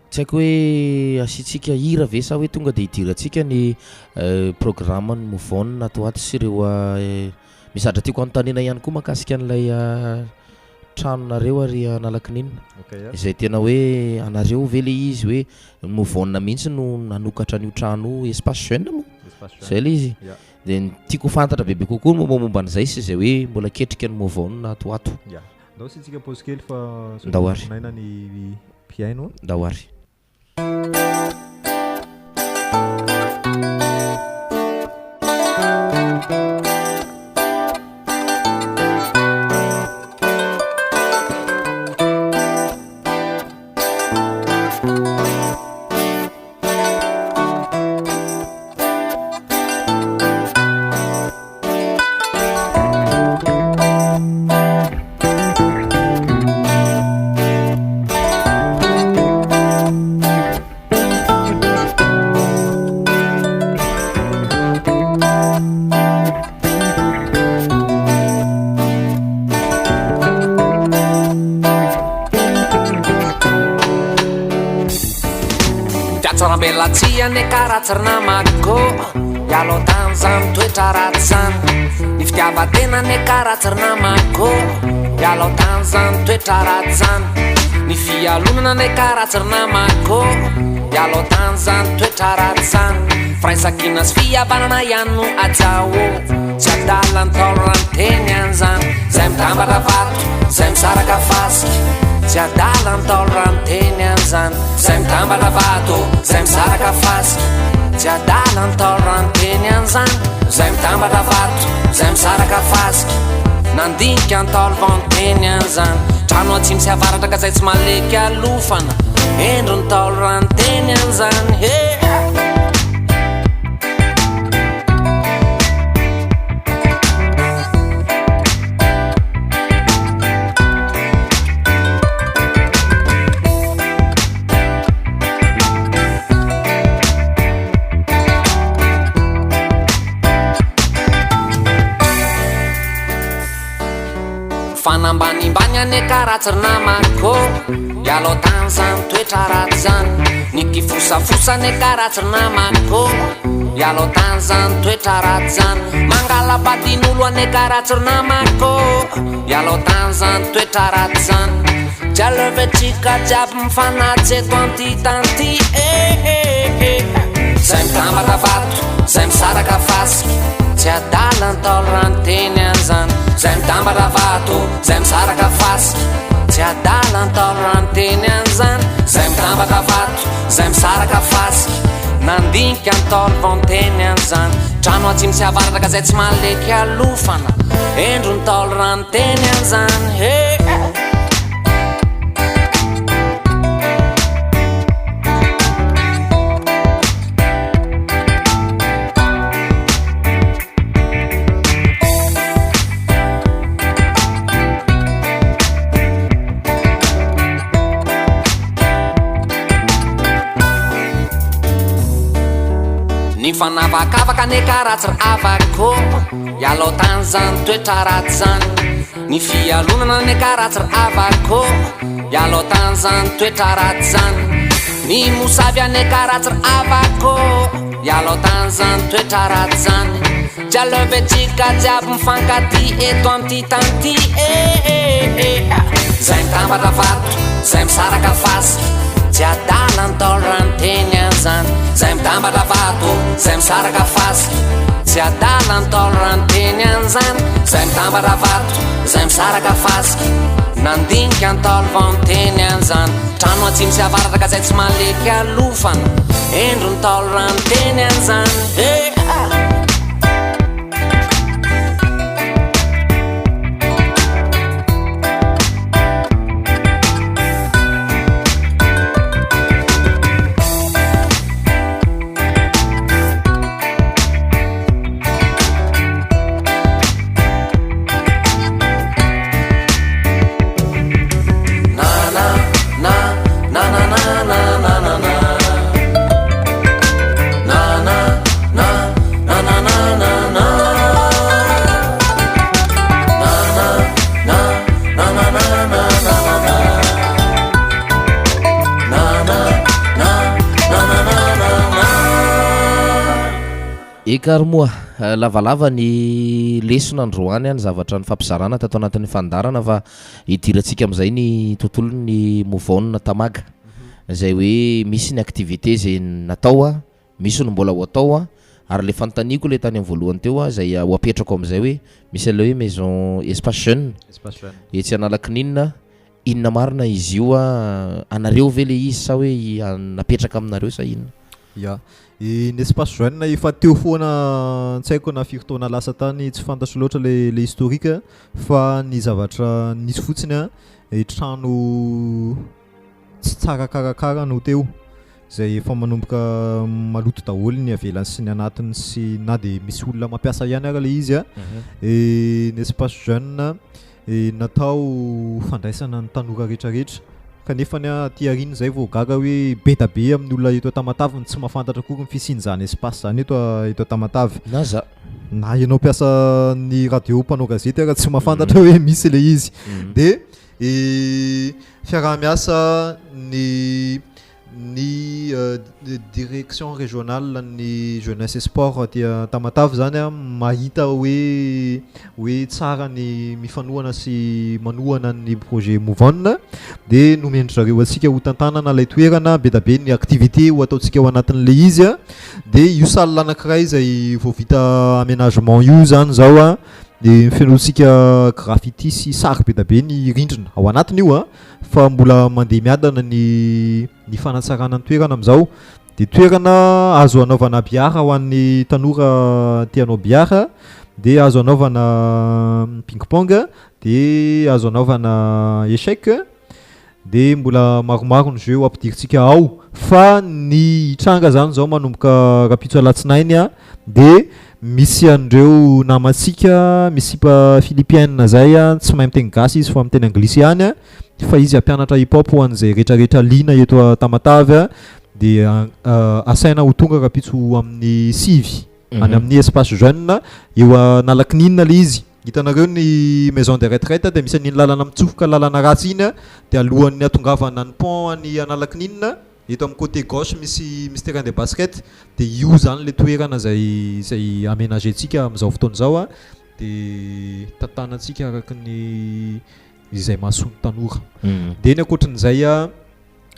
B: Tsy haiko hoe asiantsika hira ve sa hoe tonga dia hidirantsika ny programme-n'ny Move On ato ho ato sy ireo misy zavatra tiako hanontaniana ihany koa mahakasika an'ilay tranonareo ary Analakininina. Izay tena hoe anareo ve ilay izy hoe Move On mihitsy no nanokatra an'io trano io, espace jeune moa? Zay ilay izy. Dia ny tiako ho fantatra bebe kokoa ny mombamomba an'izay sy izay hoe mbola ketrika ny Move On ato ho ato.
D: Ndao asiantsika pause kely fa sao
B: Ndao ary.
D: dia naina ny mpihaino.
B: Ndao ary.
E: Mpiatsaram-belatsihy anie ka ratsy ry namako Ialao tany zany toetra ratsy zany Ny fitiavan-tena anie ka ratsy ry namako Ialao tany zany toetra ratsy zany Ny fialonana anie ka ratsy ry namako Ialao tany zany toetra ratsy zany Firaisankina sy fihavanana ihany no atao Tsy adala ny Ntaolo raha niteny an'izany Zay mitambatra vato, zay misaraka fasika Tsy adala ny Ntaolo raha niteny an'izany Zay mitambatra vato, zay misaraka fasika Tsy adala ny Ntaolo raha niteny an'izany Zay mitambatra vato, zay misaraka fasika Nandinika ny Ntaolo vao niteny an'izany Trano atsimo sy avaratra ka zay tsy mahaleky alofana Hendry ny Ntaolo raha niteny an'izany He! Fanambanimbany anie ka ratsy ry namako Ialao tany zany toetra ratsy zany Ny kifosafosa anie ka ratsy ry namako Ialao tany zany toetra ratsy zany Mangala-badin'olo anie ka ratsy ry namako Ialao tany zany toetra ratsy zany Tsy aleovantsika jiaby mifanaja eto an'ity tany ty eh eh eh Zay mitambatra vato, zay misaraka fasika Tsy adala ny Ntaolo raha niteny an'izany Zay mitambatra vato, zay misaraka fasika Tsy adala ny Ntaolo raha niteny an'izany Zay mitambatra vato, zay misaraka fasika Nandinika ny Ntaolo vao niteny an'izany Trano atsimo sy avaratra ka zay tsy mahaleky alofana Hendry ny Ntaolo raha niteny an'izany He! Ny fanavakavaka anie ka ratsy ry havako Ialao tany zany toetra ratsy zany Ny fialonana anie ka ratsy ry havako Ialao tany zany toetra ratsy zany Ny mosavy anie ka ratsy ry havako Ialao tany zany toetra ratsy zany Tsy aleovantsika jiaby mifankatia eto amin'ity tany ity eh eh eh Zay mitambatra vato, zay misaraka fasika Tsy adala ny Ntaolo raha niteny an'izany Zay mitambatra vato, zay misaraka fasika Tsy adala ny Ntaolo raha niteny an'izany Zay mitambatra vato, zay misaraka fasika Nandinika ny Ntaolo vao niteny an'izany Trano atsimo sy avaratra ka zay tsy mahaleky alofana Hendry ny Ntaolo raha niteny an'izany eh.
B: Eka ary moa, lavalava ny lesona androany ny zavatra nifampizarana tato anatin'ny fandaharana fa hidirantsika amin'izay ny tontolon'ny Move On Tamaga izay hoe misy ny activité izay natao Misy ny mbola ho atao an, ary le fanontaniako le tany amin'ny voalohany teo an, izay ho apetrako amin'izay hoe misy an'ilay hoe maison espace jeune
D: Espace jeune.
B: etsy Analakininina, inona marina izy io an, anareo ve le izy sa hoe napetraka aminareo sa inona?
D: Ya. Ny espace jeune efa teo foana tsy haiko na firy taona lasa tany tsy fantatro loatra le le historique fa ny zavatra nisy fotsiny a trano tsy tsara karakara no teo izay efa manomboka maloto daholo ny avelany sy ny anatiny sy na dia misy olona mampiasa ihany ara le izy a. Ny espace jeune natao fandraisana ny tanora rehetrarehetra kanefa ny aty aoriana izay vao gaga hoe be da be amin'ny olona eto Tamatave no tsy mahafantatra akory ny fisian'izany espace izany eto eto Tamatave.
B: Na za.
D: Na ianao mpiasa ny radio mpanao gazety ara tsy mahafantatra hoe misy ilay izy. Dia fiaraha-miasa ny Ny direction régionale ny jeunesse et sport aty Tamatave zany a mahita hoe hoe tsara ny mifanohana sy manohana ny projet Move On dia nomen-dry zareo antsika ho tantanana ilay toerana, be dia be ny activité ho ataontsika ao anatin'ilay izy a, dia io salle anankiray izay vao vita aménagement io zany zao a dia fenointsika graffiti sy sary be dia be ny rindrina ao anatiny io a. fa mbola mandeha miadana ny ny fanatsarana ny toerana amin'izao dia toerana azo anaovana billard ho an'ny tanora te hanao billard dia azo anaovana ping pong dia azo anaovana échec dia mbola maromaro ny jeu ampidirintsika ao fa ny hitranga zany zao manomboka rahampitso alatsinainy a dia misy an'ireo namantsika misipa philippienne zay a, tsy mahay miteny gasy izy fa miteny anglisy ihany a, fa izy hampianatra hip hop ho an'izay rehetrarehetra liana eto a Tamatave a, dia asaina ho tonga rahampitso amin'ny 9 any amin'ny espace jeune eo Analakininina le izy, hitanareo ny maison de retraite dia misy an'iny lalana mitsofoka lalana ratsy iny a, dia alohan'ny hatongavana ny pont any Analakininina Eto amin'ny côté gauche misy misy terrain de basket dia io zany le toerana izay izay aménager-tsika amin'izao fotoana izao a, dia tantanantsika araka ny izay mahasoa ny tanora. Dia ny ankoatran'izay a,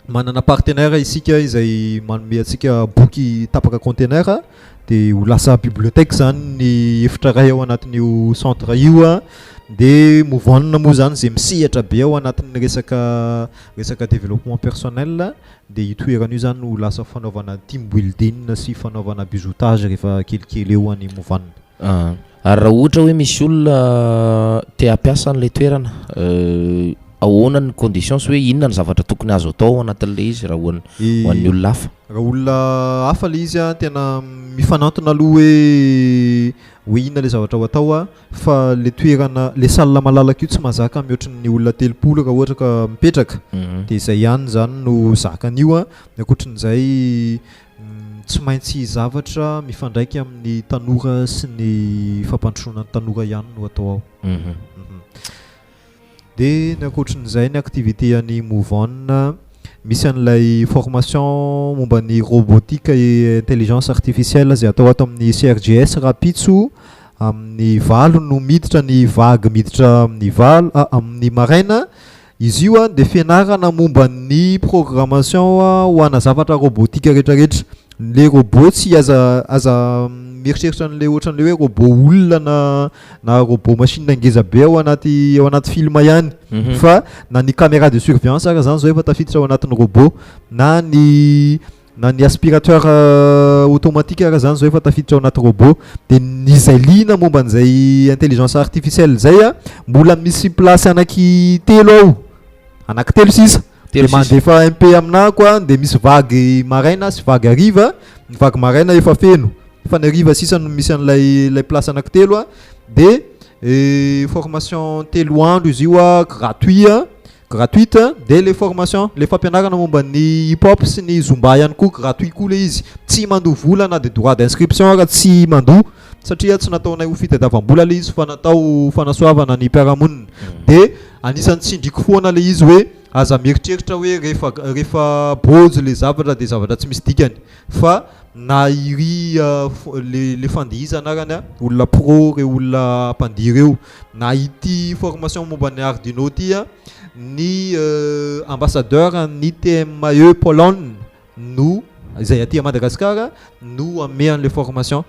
D: manana partenaire isika izay manome antsika boky tapaka conteneur dia ho lasa bibliothèque zany ny efitra iray ao anatin'io centre io a, dia Move On moa zany izay misehatra be ao anatin'ny resaka Resaka développement personnel dia io toerana io zany no lasa fanaovana team building sy fanaovana bizutage rehefa kelikely eo any Movanina.
B: Ah, ary raha ohatra hoe misy olona te hampiasa an'ilay toerana, ahoana ny conditions hoe inona ny zavatra tokony azo atao ao anatin'ilay izy raha ho an'ny ho an'ny olona hafa?
D: Raha olona hafa ilay izy an, tena mifanantona aloha hoe hoe inona ilay zavatra ho atao an. Fa le toerana, le salle malalaka io tsy mahazaka mihoatry ny olona 30 raha ohatra ka mipetraka, de izay ihany zany no zakan'io an, ny ankoatrin'izay tsy maintsy zavatra mifandraika amin'ny tanora sy ny fampandrosoana ny tanora ihany no atao ao. Dia ny ankoatrin'izay ny activité an'ny Move On, misy an'ilay formation momba ny robotique et intelligence artificielle izay atao ato amin'ny CRGS rahampitso amin'ny 8 no miditra ny vague miditra amin'ny 8 amin'ny maraina. Izy io dia fianarana momba ny programmation ho ana zavatra robotique rehetrarehetra. Le robot tsy aza aza mieritreritra an'le ohatran'le hoe robot olona na na robot machine ngeza be ao anaty ao anaty film ihany fa na ny caméra de surveillance ara zany zao efa tafiditra ao anatin'ny robot na ny na ny aspirateur automatique ara zany zao efa tafiditra ao anaty robot de ny izay liana momba an'izay intelligence artificielle zay a mbola misy place anaky telo ao anaky telo sisa de mandefa MP aminah koa de misy vague maraina sy vague hariva ny vague maraina efa feno fa ny hariva sisa no misy an'ilay ilay place anaky telo a de formation 3 andro izy io a gratuit a gratuite de le formation le fampianarana momba ny hip hop sy ny zumba ihany koa gratuit koa le izy tsy mandoa vola na de droit d'inscription ara tsy mandoa satria tsy nataonay ho fitadiavam-bola le izy fa natao fanasoavana ny mpiara-monina de anisan'ny tsindriko foana le izy hoe aza mieritreritra hoe rehefa rehefa bôjo le zavatra de zavatra tsy misy dikany fa na iry le le fandihizana arany a olona pro reo olona mpandihy reo na ity formation momba ny Arduino ity a ny ambassadeur ny TMAE Pologne no izay aty Madagascar no ame an'le formation.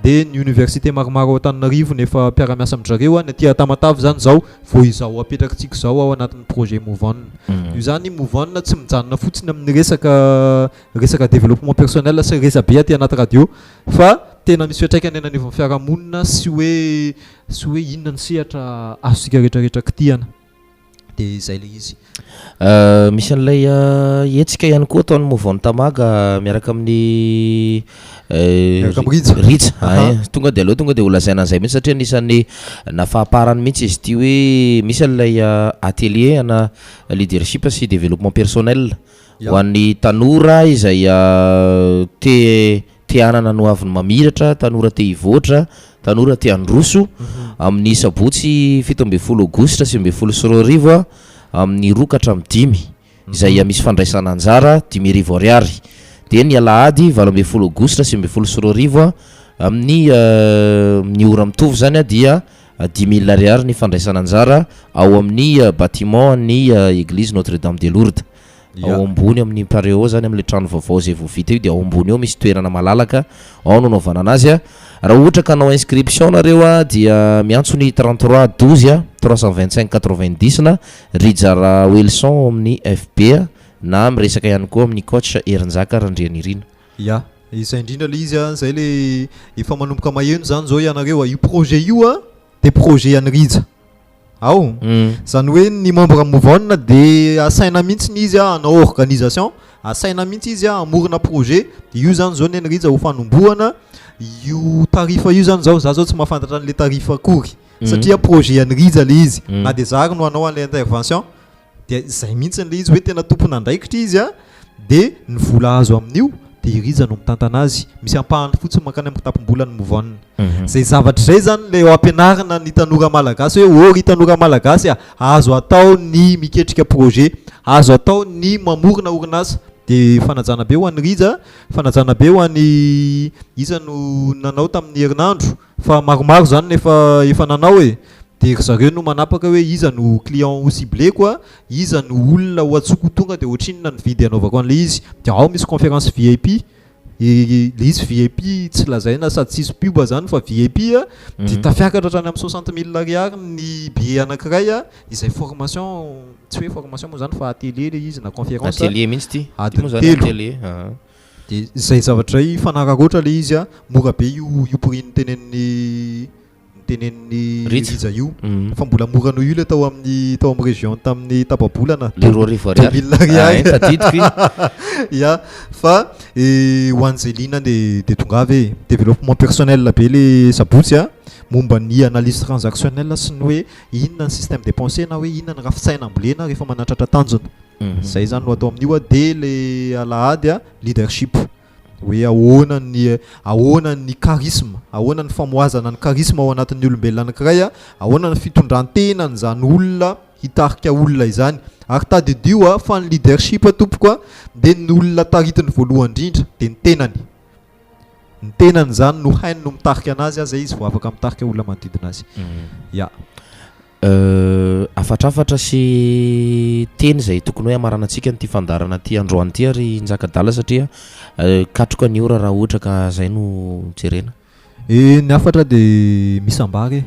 D: Dia ny université maromaro ao Antananarivo no efa mpiara-miasa amin-dry zareo, ny aty Tamatave izany izao vao izao apetrakitsika izao ao anatin'ny projet Move On. Io izany Move On tsy mijanona fotsiny amin'ny resaka resaka développement personnel sy resabe aty anaty radio fa tena misy fiantraikany eny anivon'ny fiarahamonina sy hoe sy hoe inona ny sehatra azontsika rehetrarehetra kitihana. Dia izay ilay izy.
B: Misy an'ilay hetsika ihany koa ataon'ny Move On Tamaga miaraka amin'ny
D: Miaraka amin'i Rija.
B: Rija, ay. Tonga dia aleo tonga dia holazaina an'izay mihitsy satria anisan'ny nafahaparany mihitsy izy ity hoe misy an'ilay atelier ana leadership sy développement personnel ho an'ny tanora izay te te hanana ny hoaviny mamiratra, tanora te hivoatra, tanora te handroso, amin'ny sabotsy 17 aogositra 2019 amin'ny roa ka hatramin'ny dimy, izay misy fandraisana anjara 5000 ariary. Dia ny alahady 18 aogositra 2019 amin'ny ny ora mitovy izany dia 5000 ariary ny fandraisana anjara ao amin'ny bâtiment an'ny Eglise Notre Dame de Lourdes. Ao ambony amin'ny pareo ao zany amin'ilay trano vaovao izay vao vita io dia ao ambony ao misy toerana malalaka ao no anaovana anazy a. Raha ohatra ka hanao inscription nareo a dia miantso ny 33 12 325 90 na Rija Raoelison ao amin'ny FB a na miresaka ihany koa amin'ny coach Herinjaka Randrianirina.
D: Ya, izay indrindra ilay izy a, izay ilay efa manomboka maheno izany izao ianareo a, io projet io a dia projet an'i Rija. Ao. Izany hoe ny membre Move On dia asaina mihitsy izy hanao organisation, asaina mihitsy izy hamorona projet, dia io izany izao ny an'i Rija ho fanombohana, io tarif io izany izao, za zao tsy mahafantatra an'ilay tarif akory satria projet an'i Rija ilay izy, na dia za ary no hanao an'ilay intervention Dia izay mihitsy ilay izy hoe tena tompon'andraikitra izy a, dia ny vola azo amin'io dia i Rija no mitantana azy, misy ampahany fotsiny mankany amin'ny kitapom-bolan'ny Move On. Izay zavatra izay izany ilay ho ampianarina ny tanora malagasy hoe ô ry tanora malagasy a, azo atao ny miketrika projet, azo atao ny mamorona orinasa, dia fanajana be ho an'i Rija, fanajana be ho an'i iza no nanao tamin'ny herinandro, Fa maromaro zany no efa efa nanao e! De ry zareo no manapaka hoe iza no client ho ciblé-ko a, iza no olona ho antsoiko ho tonga de ohatrinona ny vidy anaovako an'le izy. De ao misy conférence VIP, le izy VIP tsy lazaina sady tsisy pub zany fa VIP a, de tafiakatra hatrany amin'ny 60 mille ariary ny billet anankiray a, izay formation, tsy hoe formation moa zany fa atelier le izy na conférence,
B: Atelier mihitsy ity, ity
D: adiny
B: moa zany
D: telo.
B: atelier, aa.
D: Dia izay zavatra izay fanararaotra ilay izy a, mora be io io prix notenenin'i notenenin'i
B: Rija.
D: Rija io fa mbola mora noho io ilay tao amin'ny tao amin'ny région tamin'ny tapa-bolana
B: Le 2000 ariary.
D: 2000 ariary.
B: Ah, tadidiko iny.
D: Ya, fa eh, ho an'izay liana dia dia tongava e. Développement personnel be le sabotsy a, momba ny analyse transactionnelle sy ny hoe inona ny système de pensée na hoe inona ny rafi-tsaina ambolena rehefa manatratra tanjona. Zay zany no atao amin'io a, de le alahady a leadership, hoe ahoana ny ahoana ny charisme, ahoana ny famohazana ny charisme ao anatin'ny olombelona anankiray a, ahoana ny fitondran-tenan'izany olona hitarika olona izany, ary tadidio a fa ny leadership tompoko a de ny olona taritiny voalohany indrindra de ny tenany, ny tenany zany no hainy no mitarika anazy a, zay izy vao afaka mitarika olona manodidina azy, ya.
B: Hafatrafatra sy teny izay tokony hoe hamaranantsika an'ity fandaharana ity androany ity ary Njaka Adala satria katroka ny ora raha ohatra ka izay no jerena.
D: Eh, ny hafatra dia misambara e!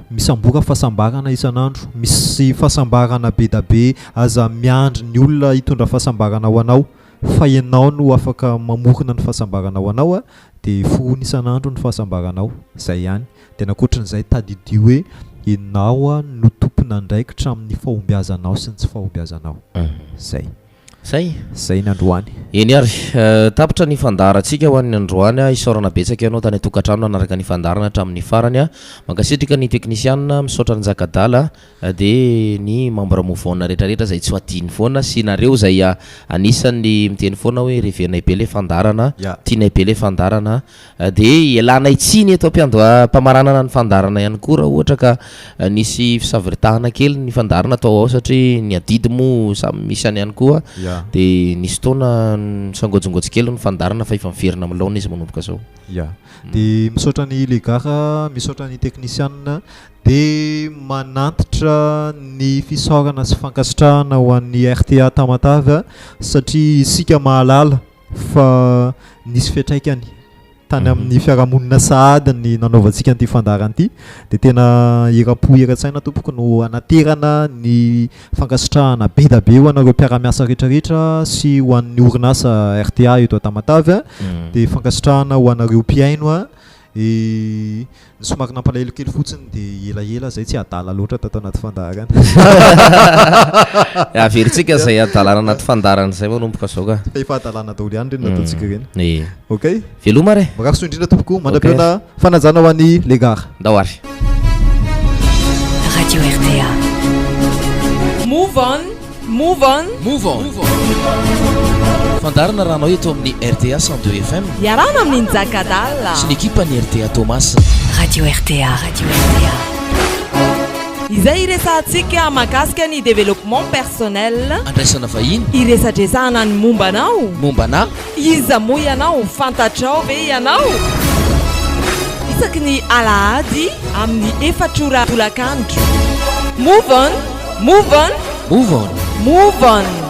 D: Misambora fahasambarana isan'andro, misy fahasambarana be da be, aza miandry ny olona hitondra fahasambarana ho anao fa ianao no afaka mamorona ny fahasambarana ho anao dia forony isan'andro ny fahasambaranao, zay ihany. Dia ankoatran'izay tadidio hoe ianao no tompon'andraikitra amin'ny fahombiazanao sy ny tsy fahombiazanao. Zay.
B: Zay?
D: Zay ny androany.
B: Eny ary, tapitra ny fandaharantsika ho an'ny androany. Isaorana betsaka ianao tany an-tokantrano nanaraka ny fandaharana hatramin'ny farany. Mankasitraka ny teknisianina, misaotra an'i Njakadala. Dia ny membre Move On rehetra rehetra izay tsy ho adino foana sy nareo izay anisan'ny miteny foana hoe revenay be le fandaharana, tianay be le fandaharana, dia ialanay tsiny eto am-piandoham-pamaranana ny fandaharana ihany koa raha ohatra ka nisy fisavoritahana kely ny fandaharana tao ao satria ny adidy moa samy misy any ihany koa, dia nisy fotoana nisangoajingoajy kely ny fandaharana fa efa miverina amin'ny laoniny izy manomboka izao.
D: Ya. Dia misaotra an'i Legara, misaotra ny teknisianina, Dia manantitra ny fisaorana sy fankasitrahana ho an'ny rta Tamatave satria isika mahalala fa nisy fiantraikany. Tany amin'ny fiarahamonina sahady ny nanaovantsika an'ity fandaharana ity dia tena eram-po eran-tsaina tompoko no anaterana ny fankasitrahana be da be ho anareo mpiara-miasa rehetrarehetra sy ho an'ny orinasa rta eto Tamatave dia fankasitrahana ho anareo mpihaino a. Ny somary nampalahelo kely fotsiny dia elaela zay tsy adala loatra tato anaty fandaharana.
B: Averintsika izay adalana anaty fandaharana izay manomboka izao ka.
D: Fa efa adalana daholo ihany ireny nataontsika ireny.
B: Ee.
D: Ok.
B: Veloma re.
D: Mirary soa indrindra tompoko, mandra-pihaona fanajana ho an'i Les Gars.
B: Ndao ary.
C: Radio RTA.
A: Move on, move on.
B: Move on. Fandaharana arahanao eto amin'ny rta 102 FM.
A: Iarahana amin'i Njakadala.
B: Sy ny ekipan'ny rta Toamasina.
C: Radio rta. Radio rta.
A: Izay hiresahantsika mahakasika ny développement personnel.
B: Andraisana vahiny.
A: Hiresadresahana ny momba anao.
B: Momba anà.
A: Iza moa ianao? Fantatrao ve ianao? Isaky ny alahady amin'ny efatra ora tolakandro. Move on! Move on!
B: Move on!
A: Move on!